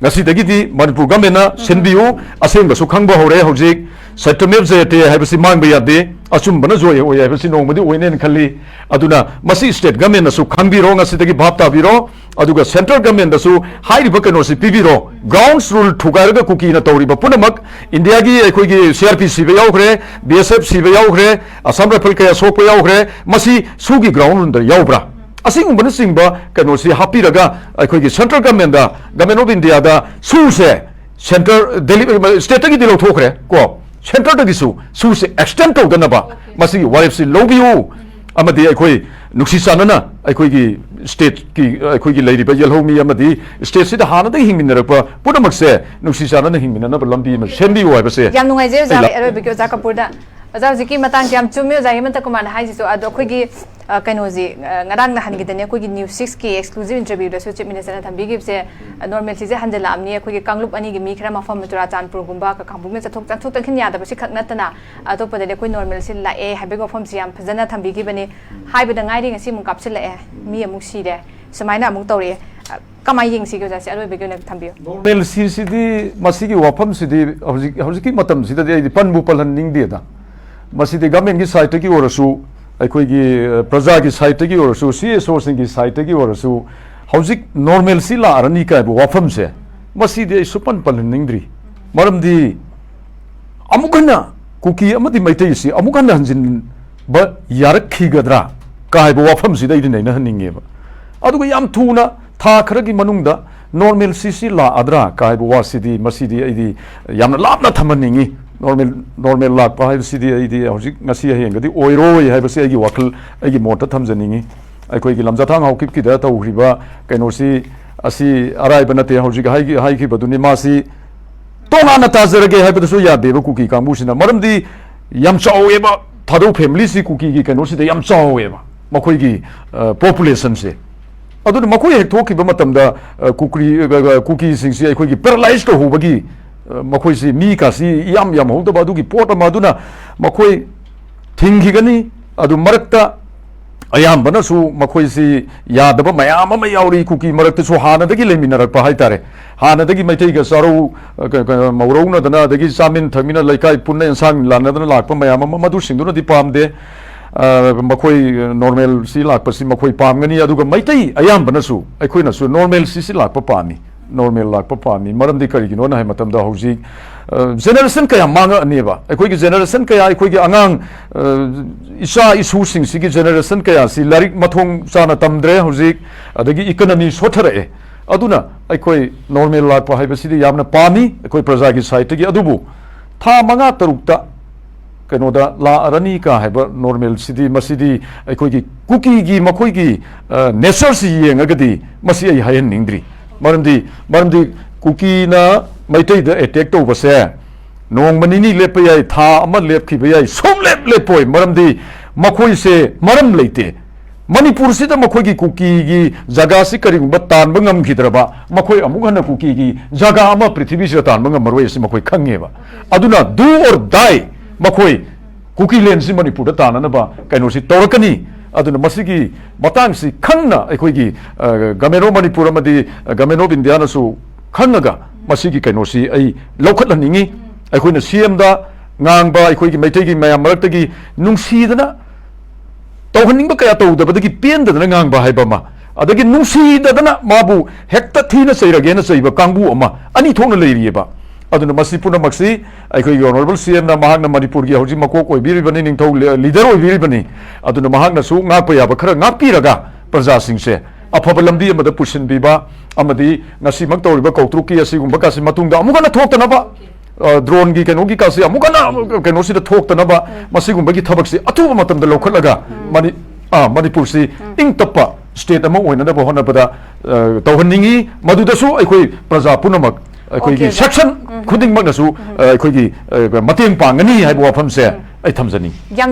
ꯉꯁꯤꯗꯒꯤꯗꯤ ꯃꯅꯤꯄꯨꯔ governmentꯅ ꯁꯤꯟꯕꯤꯌꯨ꯫ ꯑꯁꯦꯡꯕꯁꯨ ꯈꯪꯕ ꯍꯧꯔꯦ ꯍꯧꯖꯤꯛ꯫ ꯁꯇ꯭ꯌꯃꯦꯕ ꯖꯌꯇꯦ ꯍꯥꯏꯕꯁꯤ ꯃꯥꯡꯕ ꯌꯥꯗꯦ꯫ ꯑꯆꯨꯝꯕꯅ ꯖꯣꯏ ꯑꯣꯏ ꯍꯥꯏꯕꯁꯤ ꯅꯣꯡꯃꯗꯤ ꯑꯣꯏꯅꯦꯅ ꯈꯜꯂꯤ꯫ ꯑꯗꯨꯅ ꯃꯁꯤ state governmentꯅꯁꯨ ꯈꯪꯕꯤꯔꯣ, ꯉꯁꯤꯗꯒꯤ ꯚꯥꯞ ꯇꯥꯕꯤꯔꯣ꯫ ꯑꯗꯨꯒ central governmentꯗꯁꯨ ꯍꯥꯏꯔꯤꯕ ꯀꯩꯅꯣꯁꯤ ꯄꯤꯕꯤꯔꯣ꯫ Ground rule ꯊꯨꯒꯥꯏꯔꯒ ꯀꯨꯀꯤꯅ ꯇꯧꯔꯤꯕ ꯄꯨꯝꯅꯃꯛ, ꯏꯟꯗꯤꯌꯥꯒꯤ ꯑꯩꯈꯣꯏꯒꯤ C R P ꯁꯤꯕ ꯌꯥꯎꯈ꯭ꯔꯦ, B S F ꯁꯤꯕ ꯌꯥꯎꯈ꯭ꯔꯦ, Assam Rifle ꯀꯌꯥ ꯁꯣꯛꯄ ꯌꯥꯎꯈ꯭ꯔꯦ, ꯃꯁꯤ ꯁꯨꯒꯤ ground ruleꯗ ꯌꯥꯎꯕ꯭ꯔꯥ? ꯑꯁꯤꯒꯨꯝꯕꯅꯆꯤꯡꯕ ꯀꯩꯅꯣꯁꯤ ꯍꯥꯞꯄꯤꯔꯒ ꯑꯩꯈꯣꯏꯒꯤ central governmentꯗ, Government of Indiaꯗ ꯁꯨꯁꯦ centre, Delhi, stateꯇꯒꯤꯗꯤ ꯂꯧꯊꯣꯛꯈ꯭ꯔꯦ ꯀꯣ, centreꯗꯒꯤꯁꯨ ꯁꯨꯁꯦ extend ꯇꯧꯗꯅꯕ ꯃꯁꯤꯒꯤ ꯋꯥꯔꯦꯞꯁꯤ ꯂꯧꯕꯤꯌꯨ꯫ ꯑꯃꯗꯤ ꯑꯩꯈꯣꯏ ꯅꯨꯡꯁꯤ ꯆꯥꯟꯅꯅ ꯑꯩꯈꯣꯏꯒꯤ stateꯀꯤ, ꯑꯩꯈꯣꯏꯒꯤ ꯂꯩꯔꯤꯕ ꯌꯦꯜꯍꯧꯃꯤ ꯑꯃꯗꯤ stateꯁꯤꯗ ꯍꯥꯟꯅꯗꯒꯤ ꯍꯤꯡꯃꯤꯟꯅꯔꯛꯄ ꯄꯨꯝꯅꯃꯛꯁꯦ ꯅꯨꯡꯁꯤ ꯆꯥꯟꯅꯅ ꯍꯤꯡꯃꯤꯟꯅꯅꯕ ꯂꯝꯕꯤ ꯑꯃ ꯁꯦꯝꯕꯤꯌꯨ ꯍꯥꯏꯕꯁꯦ ꯌꯥꯝ ꯅꯨꯡꯉꯥꯏꯖꯩ ꯑꯣꯖꯥ꯫ ꯑꯩ ꯂꯥꯛ- ꯑꯔꯣꯏꯕꯒꯤ ꯑꯣꯖꯥ ꯀꯄꯨꯔꯗ꯫ ꯑꯣꯖꯥ, ꯍꯧꯖꯤꯛꯀꯤ ꯃꯇꯥꯡꯁꯦ ꯌꯥꯝ ꯆꯨꯝꯃꯤ꯫ ꯑꯣꯖꯥ ꯍꯦꯃꯟꯇ ꯀꯨꯃꯥꯔꯅ ꯍꯥꯏꯁꯤꯁꯨ꯫ ꯑꯗꯣ ꯑꯩꯈꯣꯏꯒꯤ, ꯑ, ꯀꯩꯅꯣꯁꯤ, ꯑ, ꯉꯔꯥꯡ ꯅꯍꯥꯟꯒꯤꯗꯅꯦ ꯑꯩꯈꯣꯏꯒꯤ News Sixꯀꯤ exclusive interviewꯗꯁꯨ Chief Ministerꯅ ꯊꯝꯕꯤꯈꯤꯕꯁꯦ, ꯑ, normalcyꯁꯦ ꯍꯟꯖꯤꯜꯂꯛꯑꯕꯅꯤ꯫ ꯑꯩꯈꯣꯏꯒꯤ ꯀꯥꯡꯂꯨꯞ ꯑꯅꯤꯒꯤ ꯃꯤ ꯈꯔ ꯃꯐꯝ ꯆꯨꯔꯥꯆꯥꯟꯄꯨꯔꯒꯨꯝꯕ ꯀꯥꯡꯄꯣꯛꯄꯤꯅ ꯆꯠꯊꯣꯛ, ꯆꯠꯊꯣꯛ ꯆꯠꯁꯤꯟ ꯌꯥꯗꯕꯁꯤ ꯈꯛ ꯅꯠꯇꯅ ꯑꯇꯣꯞꯄꯗꯗꯤ ꯑꯩꯈꯣꯏ normalcy ꯂꯥꯛꯑꯦ ꯍꯥꯏꯕꯒꯤ ꯋꯥꯐꯝꯁꯤ ꯌꯥꯝ ꯐꯖꯅ ꯊꯝꯕꯤꯈꯤꯕꯅꯤ꯫ ꯍꯥꯏꯕꯗ ꯉꯥꯏꯔꯤ ꯉꯁꯤ ꯑꯃꯨꯛ ꯀꯥꯞꯁꯤꯜꯂꯛꯑꯦ, ꯃꯤ ꯑꯃꯨꯛ ꯁꯤꯔꯦ, ꯁꯨꯃꯥꯏꯅ ꯑꯃꯨꯛ ꯇꯧꯔꯛꯑꯦ꯫ ꯑ, ꯀꯃꯥꯏꯅ ꯌꯦꯡꯁꯤꯒꯦ ꯑꯣꯖꯥ? ꯁꯤ ꯑꯔꯣꯏꯕꯒꯤ ꯑꯣꯏꯅ ꯊꯝꯕꯤꯌꯨ꯫ Normalcyꯁꯤꯗꯤ, ꯃꯁꯤꯒꯤ ꯋꯥꯐꯝꯁꯤꯗꯤ ꯍꯧꯖꯤꯛ, ꯍꯧꯖꯤꯛꯀꯤ ꯃꯇꯝꯁꯤꯗꯗꯤ ꯑꯩꯗꯤ ꯄꯟꯕꯨ ꯄꯜꯍꯟꯅꯤꯡꯗꯦꯗ꯫ ꯃꯁꯤꯗꯤ governmentꯀꯤ sideꯇꯒꯤ ꯑꯣꯏꯔꯁꯨ, ꯑꯩꯈꯣꯏꯒꯤ, ꯑ, ꯄ꯭ꯔꯖꯥꯒꯤ sideꯇꯒꯤ ꯑꯣꯏꯔꯁꯨ, CSOꯁꯤꯡꯒꯤ sideꯇꯒꯤ ꯑꯣꯏꯔꯁꯨ, ꯍꯧꯖꯤꯛ normalcy ꯂꯥꯛꯑꯔꯅꯤ ꯀꯥꯏꯕ ꯋꯥꯐꯝꯁꯦ, ꯃꯁꯤꯗꯤ ꯑꯩ ꯁꯨꯄꯟ ꯄꯜꯍꯟꯅꯤꯡꯗ꯭ꯔꯤ꯫ ꯃꯔꯝꯗꯤ ꯑꯃꯨꯛ ꯍꯟꯅ ꯀꯨꯀꯤ ꯑꯃꯗꯤ ꯃꯩꯇꯩꯁꯤ ꯑꯃꯨꯛ ꯍꯟꯅ ꯍꯟꯖꯤꯟꯕ ꯌꯥꯔꯛꯈꯤꯒꯗ꯭ꯔꯥ ꯀꯥꯏꯕ ꯋꯥꯐꯝꯁꯤꯗ ꯑꯩꯗꯤ ꯅꯩꯅꯍꯟꯅꯤꯡꯉꯦꯕ꯫ ꯑꯗꯨꯒ ꯌꯥꯝ ꯊꯨꯅ ꯊꯥ ꯈꯔꯒꯤ ꯃꯅꯨꯡꯗ normalcyꯁꯤ ꯂꯥꯛꯑꯗ꯭ꯔꯥ ꯀꯥꯏꯕ ꯋꯥꯁꯤꯗꯤ, ꯃꯁꯤꯗꯤ ꯑꯩꯗꯤ ꯌꯥꯝꯅ ꯂꯥꯞꯅ ꯊꯝꯍꯟꯅꯤꯡꯉꯤ꯫ Normal, normal ꯂꯥꯛꯄ ꯍꯥꯏꯕꯁꯤꯗꯤ ꯑꯩꯗꯤ ꯍꯧꯖꯤꯛ ꯉꯁꯤ ꯍꯌꯦꯡꯒꯗꯤ ꯑꯣꯏꯔꯣꯏ ꯍꯥꯏꯕꯁꯤ ꯑꯩꯒꯤ ꯋꯥꯈꯜ, ꯑꯩꯒꯤ ꯃꯣꯠꯇ ꯊꯝꯖꯅꯤꯡꯉꯤ꯫ ꯑꯩꯈꯣꯏꯒꯤ ꯂꯝꯖꯥꯊꯥꯡ ꯍꯥꯎꯀꯤꯞꯀꯤꯗ ꯇꯧꯈ꯭ꯔꯤꯕ ꯀꯩꯅꯣꯁꯤ, ꯑꯁꯤ ꯑꯔꯥꯏꯕ ꯅꯠꯇꯦ꯫ ꯍꯧꯖꯤꯛ ꯍꯥꯏꯈꯤ-, ꯍꯥꯏꯈꯤꯕꯗꯨꯅꯤ, ꯃꯥꯁꯤ ꯇꯣꯉꯥꯟꯅ ꯇꯥꯖꯔꯒꯦ ꯍꯥꯏꯕꯗꯁꯨ ꯌꯥꯗꯦꯕ ꯀꯨꯀꯤ ꯀꯥꯡꯕꯨꯁꯤꯅ꯫ ꯃꯔꯝꯗꯤ ꯌꯥꯝ ꯆꯥꯎꯋꯦꯕ, ꯊꯥꯗꯧ familyꯁꯤ ꯀꯨꯀꯤꯒꯤ ꯀꯩꯅꯣꯁꯤꯗ ꯌꯥꯝ ꯆꯥꯎꯋꯦꯕ, ꯃꯈꯣꯏꯒꯤ, ꯑ, populationꯁꯦ꯫ ꯑꯗꯨꯅ ꯃꯈꯣꯏ ꯍꯦꯛ ꯊꯣꯛꯈꯤꯕ ꯃꯇꯝꯗ, ꯑ, ꯀꯨꯀ꯭ꯔꯤ-, ꯑ, ꯑ, ꯀꯨꯀꯤꯁꯤꯡꯁꯤ ꯑꯩꯈꯣꯏꯒꯤ paralyzed ꯇꯧꯍꯧꯕꯒꯤ, ꯑ, ꯃꯈꯣꯏꯁꯤ ꯃꯤ ꯀꯥꯁꯤ ꯏꯌꯥꯝ ꯌꯥꯝꯍꯧꯗꯕ ꯑꯗꯨꯒꯤ ꯄꯣꯠ ꯑꯃ꯫ ꯑꯗꯨꯅ ꯃꯈꯣꯏ ꯊꯤꯡꯈꯤꯒꯅꯤ꯫ ꯑꯗꯨ ꯃꯔꯛꯇ ꯑꯌꯥꯝꯕꯅꯁꯨ ꯃꯈꯣꯏꯁꯤ ꯌꯥꯗꯕ ꯃꯌꯥꯝ ꯑꯃ ꯌꯥꯎꯔꯤ꯫ ꯀꯨꯀꯤ ꯃꯔꯛꯇꯁꯨ ꯍꯥꯟꯅꯗꯒꯤ ꯂꯩꯃꯤꯟꯅꯔꯛꯄ ꯍꯥꯏꯇꯥꯔꯦ꯫ ꯍꯥꯟꯅꯗꯒꯤ ꯃꯩꯇꯩꯒ ꯆꯥꯔꯧ, ꯑ, ꯀ-, ꯀ-, ꯃꯧꯔꯧꯅꯗꯅ, ꯑꯗꯒꯤ ꯆꯥꯃꯤꯟ ꯊꯛꯃꯤꯟꯅ, ꯂꯩꯀꯥꯏ ꯄꯨꯟꯅ ꯑꯦꯟꯁꯥꯡ ꯂꯥꯟꯅꯗꯅ ꯂꯥꯛꯄ ꯃꯌꯥꯝ ꯑꯃ, ꯃꯗꯨꯁꯤꯡꯗꯨꯅꯗꯤ ꯄꯥꯝꯗꯦ꯫ ꯑ, ꯃꯈꯣꯏ normalꯁꯤ ꯂꯥꯛꯄꯁꯤ ꯃꯈꯣꯏ ꯄꯥꯝꯒꯅꯤ꯫ ꯑꯗꯨꯒ ꯃꯩꯇꯩ ꯑꯌꯥꯝꯕꯅꯁꯨ, ꯑꯩꯈꯣꯏꯅꯁꯨ normalꯁꯤ ꯁꯤ ꯂꯥꯛꯄ ꯄꯥꯝꯃꯤ꯫ Normal ꯂꯥꯛꯄ ꯄꯥꯝꯃꯤ꯫ ꯃꯔꯝꯗꯤ ꯀꯔꯤꯒꯤꯅꯣꯅ ꯍꯥꯏꯕ ꯃꯇꯝꯗ, ꯍꯧꯖꯤꯛ, ꯑ, generation ꯀꯌꯥ ꯃꯥꯡꯉꯛꯑꯅꯦꯕ꯫ ꯑꯩꯈꯣꯏꯒꯤ generation ꯀꯌꯥ, ꯑꯩꯈꯣꯏꯒꯤ ꯑꯉꯥꯡ, ꯑ, ꯏꯆꯥ ꯏꯁꯨꯁꯤꯡꯁꯤꯒꯤ generation ꯀꯌꯥꯁꯤ ꯂꯥꯏꯔꯤꯛ ꯃꯊꯣꯡ ꯆꯥꯅ ꯇꯝꯗ꯭ꯔꯦ ꯍꯧꯖꯤꯛ, ꯑꯗꯒꯤ economy ꯁꯣꯠꯊꯔꯛꯑꯦ꯫ ꯑꯗꯨꯅ ꯑꯩꯈꯣꯏ normal ꯂꯥꯛꯄ ꯍꯥꯏꯕꯁꯤꯗꯤ ꯌꯥꯝꯅ ꯄꯥꯝꯃꯤ ꯑꯩꯈꯣꯏ ꯄ꯭ꯔꯖꯥꯒꯤ sideꯇꯒꯤ꯫ ꯑꯗꯨꯕꯨ ꯊꯥ ꯃꯉꯥ ꯇꯔꯨꯛꯇ ꯀꯩꯅꯣꯗ ꯂꯥꯛꯑꯔꯅꯤ ꯀ ꯍꯥꯏꯕ normalꯁꯤꯗꯤ, ꯃꯁꯤꯗꯤ ꯑꯩꯈꯣꯏꯒꯤ ꯀꯨꯀꯤꯒꯤ ꯃꯈꯣꯏꯒꯤ, ꯑ, natureꯁꯤ ꯌꯦꯡꯉꯒꯗꯤ ꯃꯁꯤ ꯑꯩ ꯍꯥꯏꯍꯟꯅꯤꯡꯗ꯭ꯔꯤ꯫ ꯃꯔꯝꯗꯤ, ꯃꯔꯝꯗꯤ ꯀꯨꯀꯤꯅ ꯃꯩꯇꯩꯗ attack ꯇꯧꯕꯁꯦ ꯅꯣꯡꯃ ꯅꯤꯅꯤ ꯂꯦꯞꯄ ꯌꯥꯏ, ꯊꯥ ꯑꯃ ꯂꯦꯞꯈꯤꯕ ꯌꯥꯏ, ꯁꯨꯡꯂꯦꯞ ꯂꯦꯞꯄꯣꯏ꯫ ꯃꯔꯝꯗꯤ ꯃꯈꯣꯏꯁꯦ ꯃꯔꯝ ꯂꯩꯇꯦ꯫ ꯃꯅꯤꯄꯨꯔꯁꯤꯗ ꯃꯈꯣꯏꯒꯤ ꯀꯨꯀꯤꯒꯤ ꯖꯒꯥꯁꯤ ꯀꯔꯤꯒꯨꯝꯕ ꯇꯥꯟꯕ ꯉꯝꯈꯤꯗ꯭ꯔꯕ, ꯃꯈꯣꯏ ꯑꯃꯨꯛ ꯍꯟꯅ ꯀꯨꯀꯤꯒꯤ ꯖꯒꯥ ꯑꯃ ꯄ꯭ꯔꯤꯊꯤꯕꯤꯁꯤꯗ ꯇꯥꯟꯕ ꯉꯝꯃꯔꯣꯏ, ꯑꯁꯤ ꯃꯈꯣꯏ ꯈꯪꯉꯦꯕ꯫ ꯑꯗꯨꯅ do or die, ꯃꯈꯣꯏ ꯀꯨꯀꯤ landꯁꯤ ꯃꯅꯤꯄꯨꯔꯗ ꯇꯥꯟꯅꯅꯕ ꯀꯩꯅꯣꯁꯤ ꯇꯧꯔꯛꯀꯅꯤ꯫ ꯑꯗꯨꯅ ꯃꯁꯤꯒꯤ ꯃꯇꯥꯡꯁꯤ ꯈꯪꯅ ꯑꯩꯈꯣꯏꯒꯤ, ꯑ, Government of ꯃꯅꯤꯄꯨꯔ ꯑꯃꯗꯤ, ꯑ, Government of ꯏꯟꯗꯤꯌꯥꯅꯁꯨ ꯈꯪꯉꯒ ꯃꯁꯤꯒꯤ ꯀꯩꯅꯣꯁꯤ ꯑꯩ ꯂꯧꯈꯠꯍꯟꯅꯤꯡꯉꯤ꯫ ꯑꯩꯈꯣꯏꯅ CMꯗ ꯉꯥꯡꯕ, ꯑꯩꯈꯣꯏꯒꯤ ꯃꯩꯇꯩꯒꯤ ꯃꯌꯥꯝ ꯃꯔꯛꯇꯒꯤ ꯅꯨꯡꯁꯤꯗꯅ ꯇꯧꯍꯟꯅꯤꯡꯕ ꯀꯌꯥ ꯇꯧꯗꯕꯗꯒꯤ ꯄꯦꯟꯗꯗꯅ ꯉꯥꯡꯕ ꯍꯥꯏꯕ ꯑꯃ, ꯑꯗꯒꯤ ꯅꯨꯡꯁꯤꯗꯗꯅ ꯃꯥꯕꯨ ꯍꯦꯛꯇ ꯊꯤꯅ ꯆꯩꯔꯒꯦꯅ ꯆꯩꯕ ꯀꯥꯡꯕꯨ ꯑꯃ, ꯑꯅꯤ ꯊꯣꯛꯅ ꯂꯩꯔꯤꯑꯕ꯫ ꯑꯗꯨꯅ ꯃꯁꯤ ꯄꯨꯝꯅꯃꯛꯁꯤ ꯑꯩꯈꯣꯏꯒꯤ Honourable CMꯅ, ꯃꯍꯥꯛꯅ ꯃꯅꯤꯄꯨꯔꯒꯤ ꯍꯧꯖꯤꯛ ꯃꯀꯣꯛ ꯑꯣꯏꯕꯤꯔꯤꯕꯅꯤ, ꯅꯤꯡꯊꯧ ꯂꯦ-, leader ꯑꯣꯏꯕꯤꯔꯤꯕꯅꯤ꯫ ꯑꯗꯨꯅ ꯃꯍꯥꯛꯅꯁꯨ ꯉꯥꯛꯄ ꯌꯥꯕ ꯈꯔ ꯉꯥꯛꯄꯤꯔꯒ, ꯄ꯭ꯔꯖꯥꯁꯤꯡꯁꯦ ꯑꯐꯕ ꯂꯝꯕꯤ ꯑꯃꯗ ꯄꯨꯁꯤꯟꯕꯤꯕ, ꯑꯃꯗꯤ ꯉꯁꯤꯃꯛ ꯇꯧꯔꯤꯕ ꯀꯧꯇ꯭ꯔꯨꯛꯀꯤ ꯑꯁꯤꯒꯨꯝꯕ ꯀꯥꯁꯤ ꯃꯇꯨꯡꯗ ꯑꯃꯨꯛ ꯍꯟꯅ ꯊꯣꯛꯇꯅꯕ, ꯑ, droneꯒꯤ ꯀꯩꯅꯣꯒꯤ ꯀꯥꯁꯤ ꯑꯃꯨꯛ ꯍꯟꯅ ꯀꯩꯅꯣꯁꯤꯗ ꯊꯣꯛꯇꯅꯕ, ꯃꯁꯤꯒꯨꯝꯕꯒꯤ ꯊꯕꯛꯁꯤ ꯑꯊꯨꯕ ꯃꯇꯝꯗ ꯂꯧꯈꯠꯂꯒ ꯃꯅꯤ-, ꯑ, ꯃꯅꯤꯄꯨꯔꯁꯤ ꯏꯪ ꯇꯞꯄ state ꯑꯃ ꯑꯣꯏꯅꯅꯕ ꯍꯣꯠꯅꯕꯗ, ꯑ, ꯇꯧꯍꯟꯅꯤꯡꯉꯤ꯫ ꯃꯗꯨꯗꯁꯨ ꯑꯩꯈꯣꯏ ꯄ꯭ꯔꯖꯥ ꯄꯨꯝꯅꯃꯛ, ꯑꯩꯈꯣꯏꯒꯤ OK, section ꯈꯨꯗꯤꯡꯃꯛꯅꯁꯨ, ꯑ, ꯑꯩꯈꯣꯏꯒꯤ, ꯑ, ꯃꯇꯦꯡ ꯄꯥꯡꯒꯅꯤ ꯍꯥꯏꯕ ꯋꯥꯐꯝꯁꯦ ꯑꯩ ꯊꯝꯖꯅꯤꯡꯉꯤ꯫ ꯌꯥꯝ